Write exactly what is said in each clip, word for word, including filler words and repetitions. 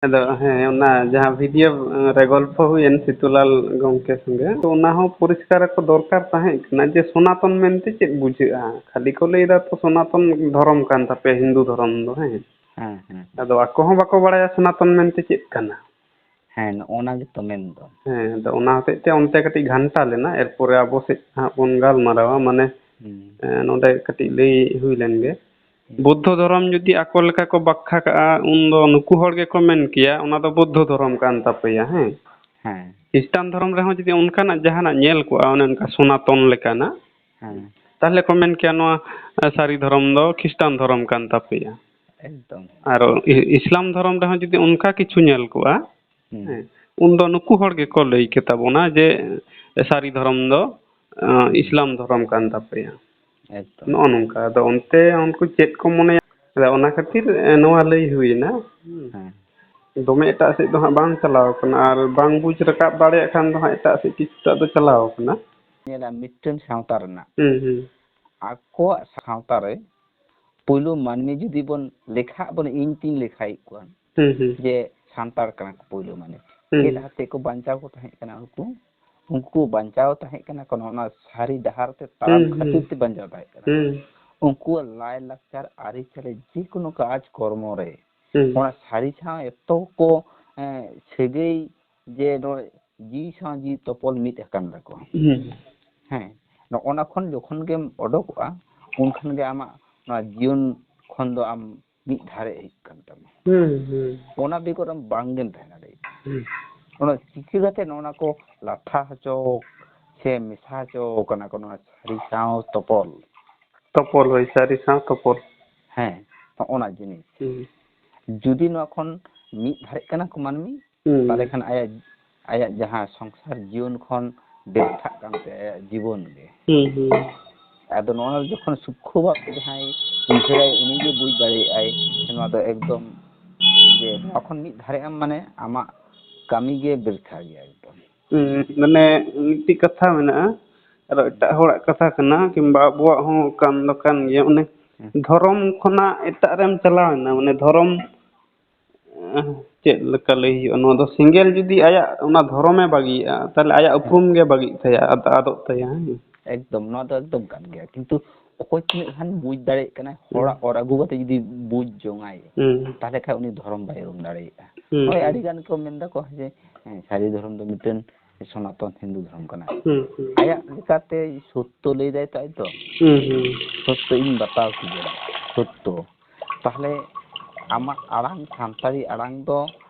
ᱟᱫᱚ ᱦᱮᱸ, ᱚᱱᱟ ᱡᱟᱦᱟᱸ ᱵᱷᱤᱰᱤᱭᱳ ᱨᱮ ᱜᱚᱞᱯᱷᱚ ᱦᱩᱭᱮᱱ ᱥᱤᱛᱩᱞᱟᱞ ᱜᱚᱢᱠᱮ ᱥᱚᱸᱜᱮ, ᱛᱚ ᱚᱱᱟ ᱦᱚᱸ ᱯᱚᱨᱤᱥᱠᱟᱨ ᱟᱠᱚ ᱫᱚᱨᱠᱟᱨ ᱛᱟᱦᱮᱸ ᱠᱟᱱᱟ ᱡᱮ ᱥᱚᱱᱟᱛᱚᱱ ᱢᱮᱱᱛᱮ ᱪᱮᱫ ᱵᱩᱡᱷᱟᱹᱜᱼᱟ᱾ ᱠᱷᱟᱹᱞᱤ ᱠᱚ ᱞᱟᱹᱭᱫᱟ ᱛᱚ ᱥᱚᱱᱟᱛᱚᱱ ᱫᱷᱚᱨᱚᱢ ᱠᱟᱱ ᱛᱟᱯᱮᱭᱟ, ᱦᱤᱱᱫᱩ ᱫᱷᱚᱨᱚᱢ ᱫᱚ, ᱦᱮᱸ᱾ ᱦᱮᱸ, ᱦᱮᱸ᱾ ᱟᱫᱚ ᱟᱠᱚ ᱦᱚᱸ ᱵᱟᱠᱚ ᱵᱟᱲᱟᱭᱟ ᱥᱚᱱᱟᱛᱚᱱ ᱢᱮᱱᱛᱮ ᱪᱮᱫ ᱠᱟᱱᱟ᱾ ᱦᱮᱸ, ᱱᱚᱜᱼᱚ ᱱᱟ ᱜᱮᱛᱚ ᱢᱮᱱ ᱫᱚ᱾ ᱦᱮᱸ, ᱟᱫᱚ ᱚᱱᱟ ᱦᱚᱛᱮᱡ ᱛᱮ ᱚᱱᱛᱮ ᱠᱟᱹᱴᱤᱡ ᱜᱷᱟᱱᱴᱟ ᱞᱮᱱᱟ, ᱮᱨᱯᱚᱨᱮ ᱟᱵᱚ ᱥᱮᱫ ᱦᱟᱸᱜ ᱵᱚᱱ ᱜᱟᱞᱢᱟᱨᱟᱣᱟ, ᱢᱟᱱᱮ, ᱦᱩᱸ᱾ ᱮᱸ, ᱱᱚᱰᱮ ᱠᱟᱹᱴᱤᱡ ᱞᱟᱹᱭ ᱦᱩᱭ ᱞᱮᱱ ᱜᱮ᱾ ᱦᱩᱸ᱾ ᱵᱩᱫᱽᱫᱷᱚ ᱫᱷᱚᱨᱚᱢ ᱡᱩᱫᱤ ᱟᱠᱚ ᱞᱮᱠᱟ ᱠᱚ ᱵᱟᱠᱠᱷᱟ ᱠᱟᱜᱼᱟ, ᱩᱱᱫᱚ ᱱᱩᱠᱩ ᱦᱚᱲ ᱜᱮᱠᱚ ᱢᱮᱱ ᱠᱮᱭᱟ, "ᱚᱱᱟ ᱫᱚ ᱵᱩᱫᱽᱫᱷᱚ ᱫᱷᱚᱨᱚᱢ ᱠᱟᱱ ᱛᱟᱯᱮᱭᱟ", ᱦᱮᱸ? ᱦᱮᱸ᱾ ᱠᱷᱨᱤᱥᱴᱟᱱ ᱫᱷᱚᱨᱚᱢ ᱨᱮᱦᱚᱸ ᱡᱩᱫᱤ ᱚᱱᱠᱟᱱᱟᱜ ᱡᱟᱦᱟᱱᱟᱜ ᱧᱮᱞ ᱠᱚᱜᱼᱟ, ᱚᱱᱮ ᱚᱱᱠᱟ ᱥᱚᱱᱟᱛᱚᱱ ᱞᱮᱠᱟᱱᱟᱜ, ᱦᱮᱸ᱾ ᱛᱟᱦᱞᱮ ᱠᱚ ᱢᱮᱱ ᱠᱮᱭᱟ, "ᱱᱚᱣᱟ, ᱮ, ᱥᱟᱹᱨᱤ ᱫᱷᱚᱨᱚᱢ ᱫᱚ ᱠᱷᱨᱤᱥᱴᱟᱱ ᱫᱷᱚᱨᱚᱢ ᱠᱟᱱ ᱛᱟᱯᱮᱭᱟ᱾" ᱮᱠᱫᱚᱢ᱾ ᱟᱨ ᱤ-, ᱤᱥᱞᱟᱢ ᱫᱷᱚᱨᱚᱢ ᱨᱮᱦᱚᱸ ᱡᱩᱫᱤ ᱚᱱᱠᱟ ᱠᱤᱪᱷᱩ ᱧᱮᱞ ᱠᱚᱜᱼᱟ, ᱦᱩᱸ᱾ ᱦᱮᱸ, ᱩᱱᱫᱚ ᱱᱩᱠᱩ ᱦᱚᱲ ᱜᱮᱠᱚ ᱞᱟᱹᱭ ᱠᱮᱛᱟ ᱵᱚᱱᱟ ᱡᱮ, ᱮ, ᱥᱟᱹᱨᱤ ᱫᱷᱚᱨᱚᱢ ᱫᱚ, ᱮ, ᱦᱩᱸ᱾ ᱤᱥᱞᱟᱢ ᱫᱷᱚᱨᱚᱢ ᱠᱟᱱ ᱛᱟᱯᱮᱭᱟ᱾ ᱮᱠᱫᱚᱢ᱾ ᱱᱚᱜᱼᱚ ᱱᱚᱝᱠᱟ᱾ ᱟᱫᱚ ᱚᱱᱛᱮ ᱩᱱᱠᱩ ᱪᱮᱫ ᱠᱚ ᱢᱚᱱᱮᱭᱟ, ᱟᱫᱚ ᱚᱱᱟ ᱠᱷᱟᱹᱛᱤᱨ, ᱮ, ᱱᱚᱣᱟ ᱞᱟᱹᱭ ᱦᱩᱭᱮᱱᱟ᱾ ᱦᱩᱸ᱾ ᱦᱮᱸ᱾ ᱫᱚᱢᱮ ᱮᱴᱟᱜ ᱥᱮᱫ ᱫᱚ ᱦᱟᱸᱜ ᱵᱟᱝ ᱪᱟᱞᱟᱣ ᱠᱟᱱᱟ, ᱟᱨ ᱵᱟᱝ ᱵᱩᱡᱽ ᱨᱟᱠᱟᱵ ᱫᱟᱲᱮᱭᱟᱜ ᱠᱷᱟᱱ ᱫᱚ ᱦᱟᱸᱜ ᱮᱴᱟᱜ ᱥᱮᱫ ᱠᱤᱪᱷᱩᱴᱟᱜ ᱫᱚ ᱪᱟᱞᱟᱣ ᱠᱟᱱᱟ᱾ ᱧᱮᱞᱟ, ᱢᱤᱫᱴᱮᱱ ᱥᱟᱶᱛᱟ ᱨᱮᱱᱟᱜ ᱦᱩᱸ, ᱦᱩᱸ᱾ ᱟᱠᱚᱣᱟᱜ ᱥᱟᱶᱛᱟ ᱨᱮ ᱯᱩᱭᱞᱩ ᱢᱟᱹᱱᱢᱤ ᱡᱩᱫᱤ ᱵᱚᱱ ᱞᱮᱠᱷᱟᱜ ᱵᱚᱱ, ᱤᱧ ᱛᱤᱧ ᱞᱮᱠᱷᱟᱭᱮᱫ ᱠᱚᱣᱟ ᱦᱩᱸ, ᱦᱩᱸ᱾ ᱡᱮ ᱥᱟᱱᱛᱟᱲ ᱠᱟᱱᱟ ᱠᱚ ᱯᱩᱭᱞᱩ ᱢᱟᱹᱱᱢᱤ᱾ ᱦᱩᱸ᱾ ᱪᱮᱫ ᱦᱟᱛᱮ ᱠᱚ ᱵᱟᱧᱪᱟᱣ ᱠᱚ ᱛᱟᱦᱮᱸ ᱠᱟᱱᱟ ᱩᱱᱠᱩ? ᱩᱱᱠᱩ ᱵᱟᱧᱪᱟᱣ ᱛᱟᱦᱮᱸ ᱠᱟᱱᱟ ᱠᱚ ᱱᱚᱜᱼᱚ ᱱᱟ ᱥᱟᱹᱨᱤ ᱰᱟᱦᱟᱨ ᱛᱮ ᱛᱟᱲᱟᱢ ᱦᱩᱸ, ᱠᱷᱟᱹᱛᱤᱨ ᱦᱩᱸ᱾ ᱛᱮ ᱵᱟᱧᱪᱟᱣ ᱛᱟᱦᱮᱸ ᱠᱟᱱᱟ᱾ ᱦᱩᱸ᱾ ᱩᱱᱠᱩᱣᱟᱜ ᱞᱟᱭᱼᱞᱟᱠᱪᱟᱨ, ᱟᱹᱨᱤᱪᱟᱹᱞᱤ, ᱡᱮᱠᱳᱱᱳ ᱠᱟᱡᱽ ᱠᱚᱨᱢᱚ ᱨᱮ ᱦᱩᱸ᱾ ᱚᱱᱟ ᱥᱟᱹᱨᱤ ᱥᱟᱶ ᱮᱛᱚ ᱠᱚ, ᱮᱸ, ᱥᱟᱹᱜᱟᱹᱭ ᱡᱮ ᱱᱚᱜᱼᱚᱭ ᱡᱤᱣᱤ ᱥᱟᱶ ᱡᱤᱣᱤ ᱛᱚᱯᱚᱞ ᱢᱤᱫ ᱟᱠᱟᱱ ᱛᱟᱠᱚᱣᱟ᱾ ᱦᱩᱸ᱾ ᱦᱮᱸ, ᱱᱚᱜᱼᱚ ᱱᱟ ᱠᱷᱚᱱ ᱡᱚᱠᱷᱚᱱ ᱜᱮᱢ ᱚᱰᱚᱠᱚᱜᱼᱟ, ᱩᱱ ᱠᱷᱟᱱ ᱜᱮ ᱟᱢᱟᱜ ᱱᱚᱣᱟ ᱡᱤᱭᱚᱱ ᱠᱷᱚᱱ ᱫᱚ ᱟᱢ ᱢᱤᱫ ᱫᱷᱟᱨᱮ ᱦᱩᱭᱩᱜ ᱠᱟᱱ ᱛᱟᱢᱟ᱾ ᱦᱩᱸ, ᱦᱩᱸ᱾ ᱚᱱᱟ ᱵᱮᱜᱚᱨ ᱟᱢ ᱵᱟᱝ ᱜᱮᱢ ᱛᱟᱦᱮᱸ ᱫᱟᱲᱮᱭᱟᱜᱼᱟ᱾ ᱦᱩᱸ᱾ ᱚᱱᱟ ᱪᱤᱠᱟᱹ ᱠᱟᱛᱮ ᱱᱚᱜᱼᱚ ᱱᱟ ᱠᱚ ᱞᱟᱴᱷᱟ ᱦᱚᱪᱚ ᱥᱮ ᱢᱮᱥᱟ ᱦᱚᱪᱚ ᱠᱟᱱᱟ ᱠᱚ ᱱᱚᱣᱟ ᱥᱟᱹᱨᱤ ᱥᱟᱶ ᱛᱚᱯᱚᱞ? ᱛᱚᱯᱚᱞ, ᱦᱳᱭ, ᱥᱟᱹᱨᱤ ᱥᱟᱶ ᱛᱚᱯᱚᱞ᱾ ᱦᱮᱸ, ᱱᱚᱜᱼᱚ ᱱᱟ ᱡᱤᱱᱤᱥ᱾ ᱦᱩᱸ᱾ ᱡᱩᱫᱤ ᱱᱚᱣᱟ ᱠᱷᱚᱱ ᱢᱤᱫ ᱫᱷᱟᱨᱮᱜ ᱠᱟᱱᱟ ᱠᱚ ᱢᱟᱹᱱᱢᱤ, ᱦᱩᱸ᱾ ᱛᱟᱦᱞᱮ ᱠᱷᱟᱱ ᱟᱭᱟᱜ, ᱟᱭᱟᱜ ᱡᱟᱦᱟᱸ ᱥᱚᱝᱥᱟᱨ ᱡᱤᱭᱚᱱ ᱠᱷᱚᱱ ᱵᱮᱨᱛᱷᱟᱜ ᱠᱟᱱ ᱛᱟᱭᱟ ᱟᱭᱟᱜ ᱡᱤᱵᱚᱱ ᱜᱮ᱾ ᱦᱩᱸ, ᱦᱩᱸ᱾ ᱟᱫᱚ ᱱᱚᱣᱟ ᱡᱚᱠᱷᱚᱱ ᱥᱩᱠᱠᱷᱚ ᱵᱷᱟᱵ ᱛᱮ ᱡᱟᱦᱟᱸᱭ ᱩᱭᱦᱟᱹᱨᱟᱭ, ᱩᱱᱤ ᱜᱮ ᱵᱩᱡᱽ ᱫᱟᱲᱮᱭᱟᱜᱼᱟᱭ ᱡᱮ ᱱᱚᱣᱟ ᱫᱚ ᱮᱠᱫᱚᱢ, ᱡᱮ ᱱᱚᱣᱟ ᱠᱷᱚᱱ ᱢᱤᱫ ᱫᱷᱟᱨᱮᱜ ᱟᱢ, ᱢᱟᱱᱮ ᱟᱢᱟᱜ ᱠᱟᱹᱢᱤ ᱜᱮ ᱵᱮᱨᱛᱷᱟ ᱜᱮᱭᱟ ᱮᱠᱫᱚᱢ᱾ ᱦᱩᱸ, ᱢᱟᱱᱮ ᱢᱤᱫᱴᱤᱡ ᱠᱟᱛᱷᱟ ᱢᱮᱱᱟᱜᱼᱟ, ᱟᱨᱚ ᱮᱴᱟᱜ ᱦᱚᱲᱟᱜ ᱠᱟᱛᱷᱟ ᱠᱟᱱᱟ, ᱠᱤᱝᱵᱟ ᱟᱵᱚᱣᱟᱜ ᱦᱚᱸ ᱠᱟᱱ ᱫᱚ ᱠᱟᱱ ᱜᱮᱭᱟ, ᱚᱱᱮ ᱦᱩᱸ᱾ ᱫᱷᱚᱨᱚᱢ ᱠᱷᱚᱱᱟᱜ ᱮᱴᱟᱜ ᱨᱮᱢ ᱪᱟᱞᱟᱣ ᱮᱱᱟ, ᱢᱟᱱᱮ ᱫᱷᱚᱨᱚᱢ ᱪᱮᱫ ᱞᱮᱠᱟ ᱞᱟᱹᱭ ᱦᱩᱭᱩᱜᱼᱟ, ᱱᱚᱣᱟ ᱫᱚ ᱥᱮᱸᱜᱮᱞ ᱡᱩᱫᱤ ᱟᱭᱟᱜ ᱚᱱᱟ ᱫᱷᱚᱨᱚᱢᱮ ᱵᱟᱹᱜᱤᱭᱟᱜᱼᱟ, ᱛᱟᱦᱞᱮ ᱟᱭᱟᱜ ᱩᱯᱨᱩᱢ ᱜᱮ ᱵᱟᱹᱜᱤᱜ ᱛᱟᱭᱟ, ᱟᱫ-, ᱟᱫᱚᱜ ᱛᱟᱭᱟ, ᱦᱮᱸ᱾ ᱮᱠᱫᱚᱢ, ᱱᱚᱣᱟ ᱫᱚ ᱮᱠᱫᱚᱢ ᱠᱟᱱ ᱜᱮᱭᱟ᱾ ᱠᱤᱱᱛᱩ ᱚᱠᱚᱭ ᱛᱤᱱᱟᱹᱜ ᱜᱟᱱ ᱵᱩᱡᱽ ᱫᱟᱲᱮᱭᱟᱜ ᱠᱟᱱᱟᱭ, ᱦᱚᱲᱟᱜ ᱦᱩᱸ᱾ ᱚᱨ ᱟᱹᱜᱩ ᱠᱟᱛᱮ ᱡᱩᱫᱤ ᱵᱩᱡᱽ ᱡᱚᱝᱟᱭ, ᱦᱩᱸ᱾ ᱛᱟᱦᱞᱮ ᱠᱷᱟᱱ ᱩᱱᱤ ᱫᱷᱚᱨᱚᱢ ᱵᱟᱭ ᱩᱨᱩᱢ ᱫᱟᱲᱮᱭᱟᱜᱼᱟ᱾ ᱦᱩᱸ, ᱱᱚᱜᱼᱚᱭ ᱦᱩᱸ᱾ ᱟᱹᱰᱤ ᱜᱟᱱ ᱠᱚ ᱢᱮᱱ ᱫᱟᱠᱚ ᱡᱮ, ᱦᱮᱸ, ᱥᱟᱹᱨᱤ ᱫᱷᱚᱨᱚᱢ ᱫᱚ ᱢᱤᱫᱴᱮᱱ ᱥᱚᱱᱟᱛᱚᱱ ᱦᱤᱱᱫᱩ ᱫᱷᱚᱨᱚᱢ ᱠᱟᱱᱟ᱾ ᱦᱩᱸ, ᱦᱩᱸ᱾ ᱟᱭᱟᱜ ᱞᱮᱠᱟᱛᱮ ᱥᱚᱛᱭᱚ ᱞᱟᱹᱭ ᱫᱟᱭ ᱛᱚ, ᱟᱡ ᱫᱚ᱾ ᱦᱩᱸ, ᱦᱩᱸ᱾ ᱥᱚᱛᱭᱚ ᱤᱧ ᱵᱟᱛᱟᱣ ᱠᱮᱫᱟ, ᱥᱚᱛᱭᱚ᱾ ᱛᱟᱦᱞᱮ ᱟᱢᱟᱜ ᱟᱲᱟᱝ, ᱥᱟᱱᱛᱟᱲᱤ ᱟᱲᱟᱝ ᱫᱚ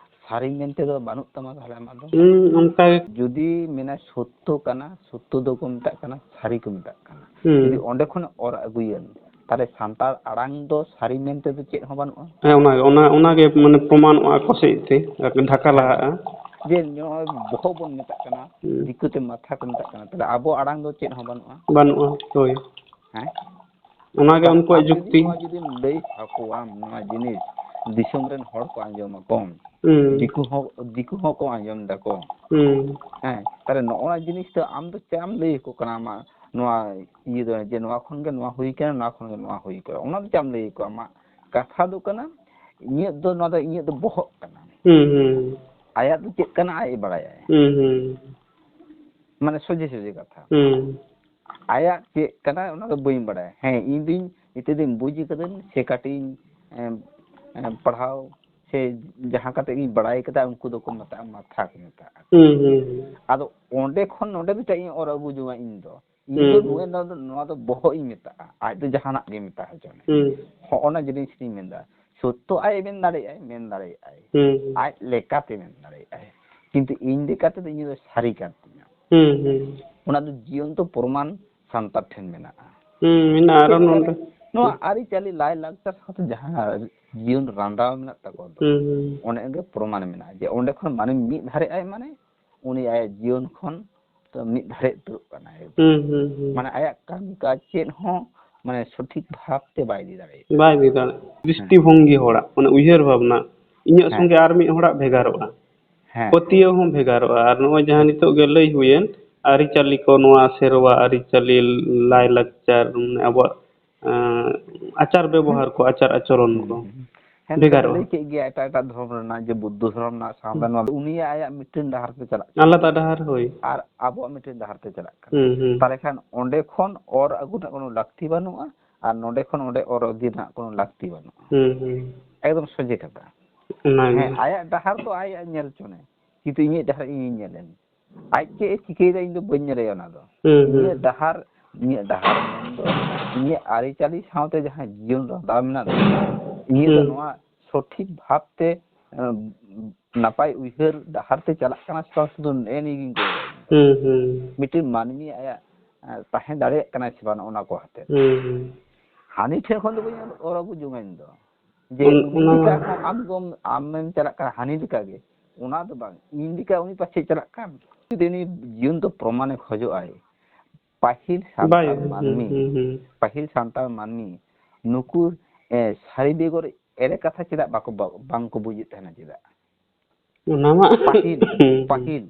ᱥᱟᱹᱨᱤ ᱢᱮᱱᱛᱮ ᱫᱚ ᱵᱟᱹᱱᱩᱜ ᱛᱟᱢᱟ, ᱛᱟᱦᱞᱮ ᱟᱢᱟᱜ ᱫᱚ? ᱦᱩᱸ, ᱚᱱᱠᱟ ᱜᱮ᱾ ᱡᱩᱫᱤ ᱢᱮᱱᱟ ᱥᱚᱛᱭᱚ ᱠᱟᱱᱟ, ᱥᱚᱛᱭᱚ ᱫᱚᱠᱚ ᱢᱮᱛᱟᱜ ᱠᱟᱱᱟ, ᱥᱟᱹᱨᱤ ᱠᱚ ᱢᱮᱛᱟᱜ ᱠᱟᱱᱟ᱾ ᱦᱩᱸ᱾ ᱡᱩᱫᱤ ᱚᱸᱰᱮ ᱠᱷᱚᱱ ᱚᱨ ᱟᱹᱜᱩᱭᱟᱹᱧ, ᱛᱟᱦᱞᱮ ᱥᱟᱱᱛᱟᱲ ᱟᱲᱟᱝ ᱫᱚ ᱥᱟᱹᱨᱤ ᱢᱮᱱᱛᱮ ᱫᱚ ᱪᱮᱫ ᱦᱚᱸ ᱵᱟᱹᱱᱩᱜᱼᱟ᱾ ᱦᱮᱸ, ᱚᱱᱟ, ᱚᱱᱟ, ᱚᱱᱟ ᱜᱮ ᱢᱟᱱᱮ ᱯᱨᱚᱢᱟᱱᱚᱜᱼᱟ ᱟᱠᱚ ᱥᱮᱫ ᱛᱮ, ᱟᱨ ᱰᱷᱟᱠᱟ ᱦᱮᱸ᱾ ᱞᱟᱦᱟᱜᱼᱟ᱾ ᱡᱮ ᱱᱚᱜᱼᱚᱭ ᱵᱚᱦᱚᱜ ᱵᱚᱱ ᱢᱮᱛᱟᱜ ᱠᱟᱱᱟ, ᱦᱩᱸ᱾ ᱫᱤᱠᱩ ᱛᱮ ᱢᱟᱛᱷᱟ ᱠᱚ ᱢᱮᱛᱟᱜ ᱠᱟᱱᱟ, ᱛᱟᱦᱞᱮ ᱟᱵᱚ ᱟᱲᱟᱝ ᱫᱚ ᱪᱮᱫ ᱦᱚᱸ ᱵᱟᱹᱱᱩᱜᱼᱟ᱾ ᱵᱟᱹᱱᱩᱜᱼᱟ, ᱦᱳᱭ᱾ ᱦᱮᱸ? ᱚᱱᱟ ᱜᱮ ᱛᱟᱦᱞᱮ ᱩᱱᱠᱩᱣᱟᱜ ᱟᱢ ᱡᱩᱫᱤ ᱡᱩᱠᱛᱤ᱾ ᱱᱚᱣᱟ ᱡᱩᱫᱤᱢ ᱞᱟᱹᱭ ᱟᱠᱚᱣᱟᱢ, ᱱᱚᱣᱟ ᱡᱤᱱᱤᱥ ᱫᱤᱥᱚᱢ ᱨᱮᱱ ᱦᱚᱲ ᱠᱚ ᱟᱸᱡᱚᱢ ᱟᱠᱚ, ᱦᱩᱸ᱾ ᱫᱤᱠᱩ ᱦᱚᱸ, ᱫᱤᱠᱩ ᱦᱚᱸᱠᱚ ᱟᱸᱡᱚᱢ ᱫᱟᱠᱚ᱾ ᱦᱩᱸ᱾ ᱦᱮᱸ, ᱛᱟᱦᱞᱮ ᱱᱚᱜᱼᱚᱭ ᱡᱤᱱᱤᱥ ᱫᱚ ᱟᱢ ᱫᱚ ᱪᱮᱫ ᱮᱢ ᱞᱟᱹᱭ ᱟᱠᱚ ᱠᱟᱱᱟ? ᱟᱢᱟᱜ ᱱᱚᱣᱟ ᱤᱭᱟᱹ ᱫᱚ ᱡᱮ ᱱᱚᱣᱟ ᱠᱷᱚᱱ ᱜᱮ ᱱᱚᱣᱟ ᱦᱩᱭ ᱠᱟᱱᱟ, ᱱᱚᱣᱟ ᱠᱷᱚᱱ ᱜᱮ ᱱᱚᱣᱟ ᱦᱩᱭ ᱠᱟᱱᱟ, ᱚᱱᱟ ᱫᱚ ᱪᱮᱫ ᱮᱢ ᱞᱟᱹᱭ ᱟᱠᱚᱣᱟ? ᱟᱢᱟᱜ ᱠᱟᱛᱷᱟ ᱫᱚ ᱠᱟᱱᱟ, ᱤᱧᱟᱹᱜ ᱫᱚ ᱱᱚᱣᱟ ᱫᱚ ᱤᱧᱟᱹᱜ ᱫᱚ ᱵᱚᱦᱚᱜ ᱠᱟᱱᱟ᱾ ᱦᱩᱸ, ᱦᱩᱸ᱾ ᱟᱭᱟᱜ ᱫᱚ ᱪᱮᱫ ᱠᱟᱱᱟ ᱟᱡ ᱮ ᱵᱟᱲᱟᱭᱟ᱾ ᱦᱩᱸ, ᱦᱩᱸ᱾ ᱢᱟᱱᱮ ᱥᱚᱡᱷᱮ ᱥᱚᱡᱷᱮ ᱠᱟᱛᱷᱟ᱾ ᱦᱩᱸ᱾ ᱟᱭᱟᱜ ᱪᱮᱫ ᱠᱟᱱᱟ ᱚᱱᱟ ᱫᱚ ᱵᱟᱹᱧ ᱵᱟᱲᱟᱭᱟ᱾ ᱦᱮᱸ, ᱤᱧ ᱫᱩᱧ ᱱᱤᱛᱚᱜ ᱫᱩᱧ ᱵᱩᱡᱽ ᱠᱟᱹᱫᱟᱹᱧ ᱥᱮ ᱠᱟᱹᱴᱤᱡ ᱤᱧ, ᱮᱢ, ᱮᱢ, ᱯᱟᱲᱦᱟᱣ ᱥᱮ ᱡᱟᱦᱟᱸ ᱠᱟᱛᱮ ᱜᱤᱧ ᱵᱟᱲᱟᱭ ᱠᱟᱫᱟ, ᱩᱱᱠᱩ ᱫᱚᱠᱚ ᱢᱮᱛᱟᱜᱼᱟ ᱢᱟᱛᱷᱟ ᱠᱚ ᱢᱮᱛᱟᱜᱼᱟ᱾ ᱦᱩᱸ, ᱦᱩᱸ, ᱦᱩᱸ᱾ ᱟᱫᱚ ᱚᱸᱰᱮ ᱠᱷᱚᱱ ᱱᱚᱸᱰᱮ ᱫᱚ ᱪᱮᱫ ᱤᱧ ᱚᱨ ᱟᱹᱜᱩ ᱡᱚᱝᱟ ᱤᱧ ᱫᱚ? ᱤᱧ ᱫᱚ ᱦᱩᱸ, ᱦᱩᱸ᱾ ᱱᱚᱣᱟ ᱫᱚ, ᱱᱚᱣᱟ ᱫᱚ ᱵᱚᱦᱚᱜ ᱤᱧ ᱢᱮᱛᱟᱜᱼᱟ, ᱟᱡ ᱫᱚ ᱡᱟᱦᱟᱱᱟᱜ ᱜᱮ ᱢᱮᱛᱟ ᱦᱚᱪᱚ ᱢᱮ᱾ ᱦᱩᱸ᱾ ᱦᱚᱸᱜᱼᱚ ᱱᱟ ᱡᱤᱱᱤᱥ ᱤᱧ ᱢᱮᱱᱫᱟ᱾ ᱥᱚᱛᱭᱚ ᱟᱡ ᱮ ᱢᱮᱱ ᱫᱟᱲᱮᱭᱟᱜᱼᱟᱭ, ᱢᱮᱱ ᱫᱟᱲᱮᱭᱟᱜᱼᱟᱭ᱾ ᱦᱩᱸ, ᱦᱩᱸ᱾ ᱟᱡ ᱞᱮᱠᱟᱛᱮ ᱢᱮᱱ ᱫᱟᱲᱮᱭᱟᱜᱼᱟᱭ᱾ ᱠᱤᱱᱛᱩ ᱤᱧ ᱞᱮᱠᱟ ᱛᱮᱫᱚ ᱤᱧ ᱫᱚ ᱥᱟᱹᱨᱤ ᱠᱟᱱ ᱛᱤᱧᱟ᱾ ᱦᱩᱸ, ᱦᱩᱸ᱾ ᱚᱱᱟ ᱫᱚ ᱡᱤᱭᱚᱱᱛᱚ ᱯᱨᱚᱢᱟᱱ ᱥᱟᱱᱛᱟᱲ ᱴᱷᱮᱱ ᱢᱮᱱᱟᱜᱼᱟ᱾ ᱦᱩᱸ, ᱢᱮᱱᱟᱜᱼᱟ᱾ ᱟᱨᱚ ᱪᱮᱫ ᱞᱮᱠᱟᱨᱮ ᱱᱚᱰᱮ ᱱᱚᱣᱟ ᱟᱹᱨᱤᱪᱟᱹᱞᱤ, ᱞᱟᱭᱼᱞᱟᱠᱪᱟᱨ ᱥᱟᱶᱛᱮ ᱡᱟᱦᱟᱸ ᱡᱤᱭᱚᱱ ᱨᱟᱸᱰᱟᱣ ᱢᱮᱱᱟᱜ ᱛᱟᱠᱚ ᱫᱚ, ᱦᱩᱸ, ᱦᱩᱸ᱾ ᱚᱱᱮ ᱚᱱᱠᱟ ᱯᱨᱚᱢᱟᱱ ᱢᱮᱱᱟᱜᱼᱟ ᱡᱮ ᱚᱸᱰᱮ ᱠᱷᱚᱱ ᱢᱟᱹᱱᱢᱤ ᱢᱤᱫ ᱫᱷᱟᱨᱮᱜ ᱟᱭ, ᱢᱟᱱᱮ ᱩᱱᱤ ᱟᱭᱟᱜ ᱡᱤᱭᱚᱱ ᱠᱷᱚᱱ ᱛᱚ ᱢᱤᱫ ᱫᱷᱟᱨᱮ ᱩᱛᱟᱹᱨᱚᱜ ᱠᱟᱱᱟᱭ᱾ ᱦᱩᱸ, ᱦᱩᱸ, ᱦᱩᱸ᱾ ᱢᱟᱱᱮ ᱟᱭᱟᱜ ᱠᱟᱹᱢᱤ ᱠᱟᱡᱽ ᱪᱮᱫ ᱦᱚᱸ ᱢᱟᱱᱮ ᱥᱚᱴᱷᱤᱠ ᱵᱷᱟᱵᱽ ᱛᱮ ᱵᱟᱭ ᱤᱫᱤ ᱫᱟᱲᱮᱭᱟᱜᱼᱟ᱾ ᱵᱟᱭ ᱤᱫᱤ ᱫᱟᱲᱮᱭᱟᱜᱼᱟ᱾ ᱦᱮᱸ᱾ ᱫᱨᱤᱥᱴᱤᱵᱷᱚᱝᱜᱤ ᱦᱚᱲᱟᱜ, ᱢᱟᱱᱮ ᱩᱭᱦᱟᱹᱨ ᱵᱷᱟᱵᱽᱱᱟ, ᱤᱧᱟᱹᱜ ᱦᱮᱸ᱾ ᱥᱚᱸᱜᱮ ᱟᱨ ᱢᱤᱫ ᱦᱚᱲᱟᱜ ᱵᱷᱮᱜᱟᱨᱚᱜᱼᱟ᱾ ᱦᱮᱸ᱾ ᱯᱟᱹᱛᱭᱟᱹᱣ ᱦᱚᱸ ᱵᱷᱮᱜᱟᱨᱚᱜᱼᱟ᱾ ᱟᱨ ᱱᱚᱜᱼᱚᱭ ᱡᱟᱦᱟᱸ ᱦᱮᱸ᱾ ᱱᱤᱛᱚᱜ ᱜᱮ ᱞᱟᱹᱭ ᱦᱩᱭᱮᱱ, ᱟᱹᱨᱤᱪᱟᱹᱞᱤ ᱠᱚ, ᱱᱚᱣᱟ ᱥᱮᱨᱣᱟ ᱟᱹᱨᱤᱪᱟᱹᱞᱤ, ᱞᱟᱭᱼᱞᱟᱠᱪᱟᱨ, ᱢᱟᱱᱮ ᱟᱵᱚᱣᱟᱜ, ᱮᱸ, ᱟᱪᱟᱨ ᱵᱮᱵᱚᱦᱟᱨ ᱠᱚ, ᱟᱪᱟᱨ ᱟᱪᱚᱨᱚᱱ ᱠᱚ᱾ ᱦᱩᱸ, ᱦᱩᱸ᱾ ᱦᱮᱸ, ᱵᱷᱮᱜᱟᱨᱚᱜᱼᱟ᱾ ᱞᱟᱹᱭ ᱠᱮᱫ ᱜᱮᱭᱟ ᱮᱴᱟᱜ ᱮᱴᱟᱜ ᱫᱷᱚᱨᱚᱢ ᱨᱮᱱᱟᱜ, ᱡᱮ ᱵᱩᱫᱽᱫᱷᱚ ᱫᱷᱚᱨᱚᱢ ᱨᱮᱱᱟᱜ, ᱥᱟᱶᱛᱟ ᱦᱩᱸ᱾ ᱱᱚᱣᱟ ᱫᱚ ᱩᱱᱤᱭᱟᱜ ᱟᱭᱟᱜ ᱢᱤᱫᱴᱮᱱ ᱰᱟᱦᱟᱨ ᱛᱮ ᱪᱟᱞᱟᱜ ᱠᱟᱱᱟ᱾ ᱟᱞᱟᱫᱟ ᱰᱟᱦᱟᱨ, ᱦᱳᱭ᱾ ᱟᱨ ᱟᱵᱚᱣᱟᱜ ᱢᱤᱫᱴᱮᱱ ᱰᱟᱦᱟᱨ ᱛᱮ ᱪᱟᱞᱟᱜ ᱠᱟᱱᱟ᱾ ᱦᱩᱸ, ᱦᱩᱸ᱾ ᱛᱟᱦᱞᱮ ᱠᱷᱟᱱ ᱚᱸᱰᱮ ᱠᱷᱚᱱ ᱚᱨ ᱟᱹᱜᱩ ᱨᱮᱱᱟᱜ ᱠᱳᱱᱳ ᱞᱟᱹᱠᱛᱤ ᱵᱟᱹᱱᱩᱜᱼᱟ, ᱟᱨ ᱱᱚᱸᱰᱮ ᱠᱷᱚᱱ ᱚᱸᱰᱮ ᱚᱨ ᱤᱫᱤ ᱨᱮᱱᱟᱜ ᱠᱳᱱᱳ ᱞᱟᱹᱠᱛᱤ ᱵᱟᱹᱱᱩᱜᱼᱟ᱾ ᱦᱩᱸ, ᱦᱩᱸ᱾ ᱮᱠᱫᱚᱢ ᱥᱚᱡᱷᱮ ᱠᱟᱛᱷᱟ᱾ ᱚᱱᱟᱜᱮ᱾ ᱦᱮᱸ, ᱟᱭᱟᱜ ᱰᱟᱦᱟᱨ ᱫᱚ ᱟᱡ ᱟᱡ ᱧᱮᱞ ᱪᱚᱱᱮ, ᱠᱤᱱᱛᱩ ᱤᱧᱟᱹᱜ ᱰᱟᱦᱟᱨ ᱤᱧᱤᱧ ᱧᱮᱞᱮᱱ᱾ ᱟᱡ ᱪᱮᱫ ᱮ ᱪᱤᱠᱟᱹᱭᱮᱫᱟ ᱤᱧ ᱫᱚ ᱵᱟᱹᱧ ᱧᱮᱞᱮᱭᱟ ᱚᱱᱟ ᱫᱚ᱾ ᱦᱩᱸ, ᱦᱩᱸ᱾ ᱤᱧᱟᱹᱜ ᱰᱟᱦᱟᱨ, ᱤᱧᱟᱹᱜ ᱰᱟᱦᱟᱨ ᱢᱮᱱᱫᱚ ᱤᱧᱟᱹᱜ ᱟᱹᱨᱤᱪᱟᱹᱞᱤ ᱥᱟᱶᱛᱮ ᱡᱟᱦᱟᱸ ᱡᱤᱭᱚᱱ ᱨᱟᱦᱟ ᱢᱮᱱᱟᱜ ᱛᱤᱧᱟ, ᱤᱧᱟᱹᱜ ᱫᱚ ᱦᱩᱸ᱾ ᱱᱚᱣᱟ ᱥᱚᱴᱷᱤᱠ ᱵᱷᱟᱵᱽᱛᱮ, ᱮᱸ, ᱱᱟᱯᱟᱭ ᱩᱭᱦᱟᱹᱨ ᱰᱟᱦᱟᱨ ᱛᱮ ᱪᱟᱞᱟᱜ ᱠᱟᱱᱟ ᱥᱮ ᱵᱟᱝ, ᱥᱩᱫᱷᱩ ᱱᱮᱜᱼᱮ ᱱᱤᱭᱟᱹ ᱜᱤᱧ ᱠᱚᱭᱚᱜ᱾ ᱦᱩᱸ, ᱦᱩᱸ᱾ ᱢᱤᱫᱴᱮᱱ ᱢᱟᱹᱱᱢᱤ ᱟᱭᱟᱜ, ᱮᱸ, ᱛᱟᱦᱮᱸ ᱫᱟᱲᱮᱭᱟᱜ ᱠᱟᱱᱟᱭ ᱥᱮ ᱵᱟᱝ, ᱚᱱᱟ ᱠᱚ ᱟᱛᱮ᱾ ᱦᱩᱸ, ᱦᱩᱸ᱾ ᱦᱟᱹᱱᱤ ᱴᱷᱮᱱ ᱠᱷᱚᱱ ᱫᱚ ᱵᱟᱹᱧ ᱚᱨ ᱟᱹᱜᱩ ᱡᱚᱝᱟ ᱤᱧ ᱫᱚ᱾ ᱡᱮ ᱚᱱ-, ᱩᱱᱤ ᱚᱱᱟ ᱞᱮᱠᱟ ᱟᱢ ᱫᱚᱢ, ᱟᱢᱮᱢ ᱪᱟᱞᱟᱜ ᱠᱟᱱᱟ ᱦᱟᱹᱱᱤ ᱞᱮᱠᱟ ᱜᱮ, ᱚᱱᱟ ᱫᱚ ᱵᱟᱝ, ᱤᱧ ᱞᱮᱠᱟ ᱩᱱᱤ ᱯᱟᱪᱷᱮ ᱪᱟᱞᱟᱜ ᱠᱟᱱ᱾ ᱡᱩᱫᱤ ᱩᱱᱤ ᱡᱤᱭᱚᱱ ᱫᱚ ᱯᱨᱚᱢᱟᱱᱮ ᱠᱷᱚᱡᱚᱜ ᱟᱭ, ᱯᱟᱹᱦᱤᱞ ᱥᱟᱱᱛᱟᱲ ᱵᱟᱭ, ᱦᱩᱸ, ᱢᱟᱹᱱᱢᱤ, ᱦᱩᱸ, ᱦᱩᱸ᱾ ᱯᱟᱹᱦᱤᱞ ᱥᱟᱱᱛᱟᱲ ᱢᱟᱹᱱᱢᱤ ᱱᱩᱠᱩ, ᱮ, ᱥᱟᱹᱨᱤ ᱵᱮᱜᱚᱨ ᱮᱲᱮ ᱠᱟᱛᱷᱟ ᱪᱮᱫᱟᱜ ᱵᱟᱠᱚ, ᱵᱟ-, ᱵᱟᱝ ᱠᱚ ᱵᱩᱡᱮᱫ ᱛᱟᱦᱮᱱᱟ ᱪᱮᱫᱟᱜ? ᱚᱱᱟ ᱢᱟ ᱯᱟᱹᱦᱤᱞ, ᱦᱩᱸ, ᱦᱩᱸ᱾ ᱯᱟᱹᱦᱤᱞ,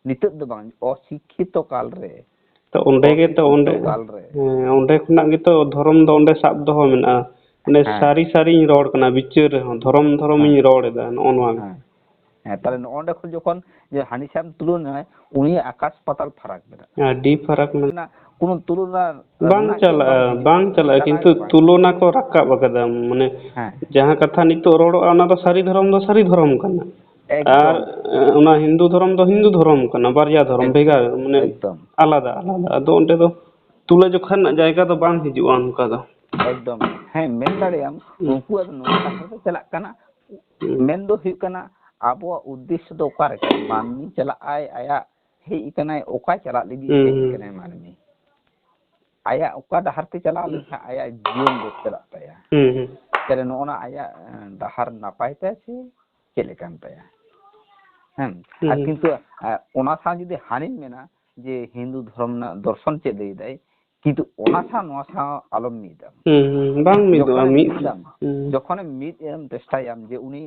ᱱᱤᱛᱚᱜ ᱫᱚ ᱵᱟᱝ, ᱚᱥᱤᱠᱠᱷᱤᱛᱚ ᱠᱟᱞ ᱨᱮ, ᱛᱚ ᱚᱸᱰᱮ ᱜᱮ ᱛᱚ ᱚᱥᱤᱠᱠᱷᱤᱛᱚ ᱚᱸᱰᱮ, ᱠᱟᱞ ᱨᱮ᱾ ᱦᱮᱸ, ᱚᱸᱰᱮ ᱠᱷᱚᱱᱟᱜ ᱜᱮᱛᱚ ᱫᱷᱚᱨᱚᱢ ᱫᱚ ᱚᱸᱰᱮ ᱥᱟᱵ ᱫᱚᱦᱚ ᱢᱮᱱᱟᱜᱼᱟ᱾ ᱢᱟᱱᱮ ᱦᱮᱸ᱾ ᱥᱟᱹᱨᱤ ᱥᱟᱹᱨᱤᱧ ᱨᱚᱲ ᱠᱟᱱᱟ, ᱵᱤᱪᱟᱹᱨ ᱨᱮᱦᱚᱸ ᱫᱷᱚᱨᱚᱢ ᱫᱷᱚᱨᱚᱢᱤᱧ ᱦᱮᱸ᱾ ᱨᱚᱲ ᱮᱫᱟ, ᱱᱚᱜᱼᱚ ᱱᱚᱣᱟ ᱜᱮ᱾ ᱦᱮᱸ᱾ ᱦᱮᱸ, ᱛᱟᱦᱞᱮ ᱱᱚᱜᱼᱚ ᱱᱚᱸᱰᱮ ᱠᱷᱚᱱ ᱡᱚᱠᱷᱚᱱ ᱡᱮ ᱦᱟᱹᱱᱤ ᱥᱟᱢ ᱛᱩᱞᱚᱱᱟᱭ, ᱩᱱᱤᱭᱟᱜ ᱟᱠᱟᱥ ᱯᱟᱛᱟᱞ ᱯᱷᱟᱨᱟᱠ ᱢᱮᱱᱟᱜᱼᱟ᱾ ᱟᱹᱰᱤ ᱯᱷᱟᱨᱟᱠ ᱢᱮᱱᱟᱜᱼᱟ᱾ ᱨᱮᱱᱟᱜ ᱠᱳᱱᱳ ᱛᱩᱞᱚᱱᱟ ᱵᱟᱝ ᱨᱮᱱᱟᱜ ᱜᱮ ᱪᱟᱞᱟᱜᱼᱟ, ᱵᱟᱝ ᱦᱤᱡᱩᱜᱼᱟ᱾ ᱵᱟᱝ ᱪᱟᱞᱟᱜᱼᱟ, ᱪᱟᱞᱟᱜ ᱠᱤᱱᱛᱩ ᱜᱮ ᱵᱟᱝ᱾ ᱛᱩᱞᱚᱱᱟ ᱠᱚ ᱨᱟᱠᱟᱵ ᱟᱠᱟᱫᱟ, ᱢᱟᱱᱮ ᱦᱮᱸ᱾ ᱡᱟᱦᱟᱸ ᱠᱟᱛᱷᱟ ᱱᱤᱛᱚᱜ ᱨᱚᱲᱚᱜᱼᱟ, ᱚᱱᱟ ᱫᱚ ᱥᱟᱹᱨᱤ ᱫᱷᱚᱨᱚᱢ ᱫᱚ ᱥᱟᱹᱨᱤ ᱫᱷᱚᱨᱚᱢ ᱠᱟᱱᱟ᱾ ᱮᱠᱫᱚᱢ᱾ ᱟᱨ, ᱮ, ᱚᱱᱟ ᱦᱤᱱᱫᱩ ᱫᱷᱚᱨᱚᱢ ᱫᱚ ᱦᱤᱱᱫᱩ ᱫᱷᱚᱨᱚᱢ ᱠᱟᱱᱟ, ᱵᱟᱨᱭᱟ ᱫᱷᱚᱨᱚᱢ ᱮᱠ-, ᱵᱷᱮᱜᱟᱨ, ᱢᱟᱱᱮ ᱮᱠᱫᱚᱢ᱾ ᱟᱞᱟᱫᱟ, ᱟᱞᱟᱫᱟ᱾ ᱟᱫᱚ ᱚᱸᱰᱮ ᱫᱚ ᱛᱩᱞᱟᱹᱡᱚᱠᱷᱟ ᱨᱮᱱᱟᱜ ᱡᱟᱭᱜᱟ ᱫᱚ ᱵᱟᱝ ᱦᱤᱡᱩᱜᱼᱟ ᱚᱱᱠᱟ ᱫᱚ᱾ ᱮᱠᱫᱚᱢ᱾ ᱦᱮᱸ, ᱢᱮᱱ ᱫᱟᱲᱮᱭᱟᱜ ᱟᱢ, ᱦᱩᱸ᱾ ᱩᱱᱠᱩᱣᱟᱜ ᱫᱚ ᱱᱚᱣᱟ ᱠᱟᱛᱷᱟ ᱫᱚ ᱪᱟᱞᱟᱜ ᱠᱟᱱᱟ᱾ ᱦᱩᱸ᱾ ᱢᱮᱱ ᱫᱚ ᱦᱩᱭᱩᱜ ᱠᱟᱱᱟ, ᱟᱵᱚᱣᱟᱜ ᱩᱫᱽᱫᱮᱥᱥᱚ ᱫᱚ ᱚᱠᱟ ᱨᱮ ᱠᱟᱱᱟ? ᱢᱟᱹᱱᱢᱤ ᱪᱟᱞᱟᱜ ᱟᱭ, ᱟᱭᱟᱜ ᱦᱮᱡ ᱟᱠᱟᱱᱟᱭ, ᱚᱠᱟ ᱪᱟᱞᱟᱜ ᱞᱟᱹᱜᱤᱫ ᱦᱩᱸ, ᱦᱮᱡ ᱦᱩᱸ᱾ ᱟᱠᱟᱱᱟᱭ ᱢᱟᱹᱱᱢᱤ? ᱟᱭᱟᱜ ᱚᱠᱟ ᱰᱟᱦᱟᱨ ᱛᱮ ᱪᱟᱞᱟᱣ ᱞᱮᱱᱠᱷᱟᱱ ᱟᱭᱟᱜ ᱡᱤᱭᱚᱱ ᱵᱮᱥ ᱪᱟᱞᱟᱜ ᱛᱟᱭᱟ? ᱦᱩᱸ, ᱦᱩᱸ᱾ ᱛᱟᱦᱞᱮ ᱱᱚᱜᱼᱚ ᱱᱟ ᱟᱭᱟᱜ, ᱮᱸ, ᱰᱟᱦᱟᱨ ᱱᱟᱯᱟᱭ ᱛᱟᱭᱟ ᱥᱮ ᱪᱮᱫ ᱞᱮᱠᱟᱱ ᱛᱟᱭᱟ? ᱦᱮᱸ, ᱦᱩᱸ, ᱟᱨ ᱦᱩᱸ᱾ ᱠᱤᱱᱛᱩ, ᱮᱸ, ᱚᱱᱟ ᱥᱟᱶ ᱡᱩᱫᱤ ᱦᱟᱹᱱᱤᱧ ᱢᱮᱱᱟ ᱡᱮ ᱦᱤᱱᱫᱩ ᱫᱷᱚᱨᱚᱢ ᱨᱮᱱᱟᱜ ᱫᱚᱨᱥᱚᱱ ᱪᱮᱫ ᱞᱟᱹᱭ ᱫᱟᱭ, ᱠᱤᱱᱛᱩ ᱚᱱᱟ ᱥᱟᱶ ᱱᱚᱣᱟ ᱥᱟᱶ ᱟᱞᱚᱢ ᱢᱤᱫᱟ᱾ ᱦᱩᱸ, ᱦᱩᱸ, ᱵᱟᱝ ᱢᱤᱫᱚᱜᱼᱟ, ᱡᱚᱠᱷᱚᱱᱮᱢ ᱢᱤᱫ ᱢᱤᱫᱟᱢ, ᱦᱩᱸ᱾ ᱡᱚᱠᱷᱚᱱᱮᱢ ᱢᱤᱫ ᱮᱢ ᱪᱮᱥᱴᱟᱭᱟᱢ ᱡᱮ ᱩᱱᱤ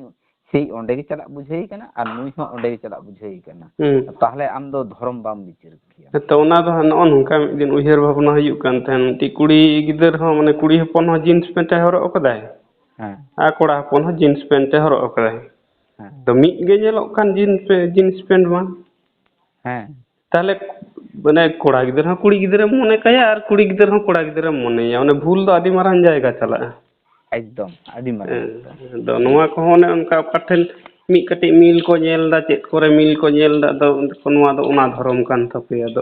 ᱥᱮᱭ ᱚᱸᱰᱮ ᱜᱮ ᱪᱟᱞᱟᱜ ᱵᱩᱡᱷᱟᱹᱣ ᱠᱟᱱᱟ ᱟᱨ ᱱᱩᱭ ᱦᱚᱸ ᱚᱸᱰᱮ ᱜᱮ ᱪᱟᱞᱟᱜ ᱵᱩᱡᱷᱟᱹᱣ ᱠᱟᱱᱟ, ᱦᱩᱸ᱾ ᱛᱟᱦᱞᱮ ᱟᱢ ᱫᱚ ᱫᱷᱚᱨᱚᱢ ᱵᱟᱢ ᱵᱤᱪᱟᱹᱨ ᱠᱮᱭᱟ᱾ ᱦᱮᱸᱛᱚ, ᱚᱱᱟ ᱫᱚ ᱦᱟᱸᱜ ᱱᱚᱜᱼᱚ ᱱᱚᱝᱠᱟ ᱢᱤᱫ ᱫᱤᱱ ᱩᱭᱦᱟᱹᱨ ᱵᱷᱟᱵᱽᱱᱟ ᱦᱩᱭᱩᱜ ᱠᱟᱱ ᱛᱟᱦᱮᱸᱱ, ᱢᱤᱫᱴᱤᱡ ᱠᱩᱲᱤ ᱜᱤᱫᱟᱹᱨ ᱦᱚᱸ, ᱢᱟᱱᱮ, ᱠᱩᱲᱤ ᱦᱚᱯᱚᱱ ᱦᱚᱸ ᱡᱤᱱᱥ ᱯᱮᱱᱴ ᱮ ᱦᱚᱨᱚᱜ ᱠᱟᱫᱟᱭ᱾ ᱦᱮᱸ᱾ ᱟᱨ ᱠᱚᱲᱟ ᱦᱚᱯᱚᱱ ᱦᱚᱸ ᱡᱤᱱᱥ ᱯᱮᱱᱴ ᱮ ᱦᱚᱨᱚᱜ ᱟᱠᱟᱫᱟᱭ᱾ ᱦᱮᱸ᱾ ᱛᱚ ᱢᱤᱫ ᱜᱮ ᱧᱮᱞᱚᱜ ᱠᱟᱱ ᱡᱤᱱᱥ ᱯᱮ-, ᱡᱤᱱᱥ ᱯᱮᱱᱴ ᱢᱟ᱾ ᱦᱮᱸ᱾ ᱛᱟᱦᱞᱮ ᱢᱟᱱᱮ ᱠᱚᱲᱟ ᱜᱤᱫᱽᱨᱟᱹ ᱦᱚᱸ ᱠᱩᱲᱤ ᱜᱤᱫᱽᱨᱟᱹᱢ ᱢᱚᱱᱮ ᱠᱟᱭᱟ ᱟᱨ ᱠᱩᱲᱤ ᱜᱤᱫᱽᱨᱟᱹ ᱦᱚᱸ ᱠᱚᱲᱟ ᱜᱤᱫᱽᱨᱟᱹᱢ ᱢᱚᱱᱮᱭᱟ, ᱚᱱᱮ ᱵᱷᱩᱞ ᱫᱚ ᱟᱹᱰᱤ ᱢᱟᱨᱟᱝ ᱡᱟᱭᱜᱟ ᱪᱟᱞᱟᱜᱼᱟ᱾ ᱮᱠᱫᱚᱢ, ᱟᱹᱰᱤ ᱢᱟᱨᱟᱝ ᱦᱮᱸ, ᱮᱠᱫᱚᱢ᱾ ᱟᱫᱚ ᱱᱚᱣᱟ ᱠᱚᱦᱚᱸ ᱚᱱᱮ ᱚᱱᱠᱟ ᱚᱠᱟ ᱴᱷᱮᱱ ᱢᱤᱫ ᱠᱟᱹᱴᱤᱡ ᱢᱤᱞ ᱠᱚ ᱧᱮᱞ ᱮᱫᱟ, ᱪᱮᱫ ᱠᱚᱨᱮ ᱢᱤᱞ ᱠᱚ ᱧᱮᱞ ᱮᱫᱟ, ᱟᱫᱚ ᱱᱚᱣᱟ ᱫᱚ ᱚᱱᱟ ᱫᱷᱚᱨᱚᱢ ᱠᱟᱱ ᱛᱟᱯᱮᱭᱟ᱾ ᱟᱫᱚ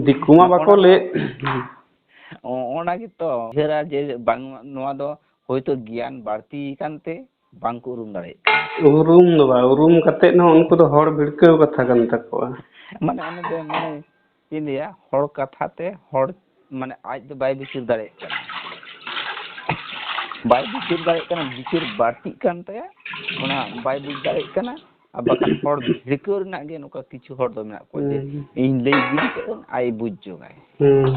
ᱫᱤᱠᱩ ᱢᱟ ᱵᱟᱠᱚ ᱚᱱᱟ ᱫᱚ, ᱞᱟᱹᱭᱮᱫ᱾ ᱚ-, ᱚᱱᱟ ᱜᱮᱛᱚ ᱩᱭᱦᱟᱹᱨᱟ ᱡᱮ ᱵᱟᱝ, ᱱᱚᱣᱟ ᱫᱚ ᱦᱳᱭᱛᱳ ᱜᱮᱭᱟᱱ ᱵᱟᱹᱲᱛᱤ ᱟᱠᱟᱱ ᱛᱮ ᱵᱟᱝ ᱠᱚ ᱩᱨᱩᱢ ᱫᱟᱲᱮᱭᱟᱜ ᱠᱟᱱᱟ᱾ ᱩᱨᱩᱢ ᱫᱚ ᱵᱟᱝ, ᱩᱨᱩᱢ ᱠᱟᱛᱮᱫ ᱦᱚᱸ ᱩᱱᱠᱩ ᱫᱚ ᱦᱚᱲ ᱵᱷᱤᱲᱠᱟᱹᱣ ᱠᱟᱛᱷᱟ ᱠᱟᱱ ᱛᱟᱠᱚᱣᱟ᱾ ᱢᱟᱱᱮ ᱚᱱᱮ ᱫᱚ, ᱢᱟᱱᱮ ᱪᱮᱫ ᱤᱧ ᱞᱟᱹᱭᱟ, ᱦᱚᱲ ᱠᱟᱛᱷᱟ ᱛᱮ ᱦᱚᱲ, ᱢᱟᱱᱮ ᱟᱡ ᱫᱚ ᱵᱟᱭ ᱵᱤᱪᱟᱹᱨ ᱫᱟᱲᱮᱭᱟᱜ ᱠᱟᱱᱟ᱾ ᱵᱟᱭ ᱵᱤᱪᱟᱹᱨ ᱫᱟᱲᱮᱭᱟᱜ ᱠᱟᱱᱟ, ᱵᱤᱪᱟᱹᱨ ᱵᱟᱹᱲᱛᱤᱜ ᱠᱟᱱ ᱛᱟᱭᱟ, ᱚᱱᱟ ᱵᱟᱭ ᱵᱩᱡᱽ ᱫᱟᱲᱮᱭᱟᱜ ᱠᱟᱱᱟ᱾ ᱟᱨ ᱵᱟᱠᱷᱟᱱ ᱦᱚᱲ ᱵᱷᱤᱲᱠᱟᱹᱣ ᱨᱮᱱᱟᱜ ᱜᱮ ᱱᱚᱝᱠᱟ ᱠᱤᱪᱷᱩ ᱦᱚᱲ ᱫᱚ ᱢᱮᱱᱟᱜ ᱠᱚᱣᱟ ᱡᱮ, ᱦᱩᱸ᱾ ᱤᱧ ᱞᱟᱹᱭ ᱜᱤᱰᱤ ᱠᱟᱜ ᱟᱹᱧ, ᱟᱡ ᱵᱩᱡᱽ ᱡᱚᱝᱟᱭ᱾ ᱦᱩᱸ᱾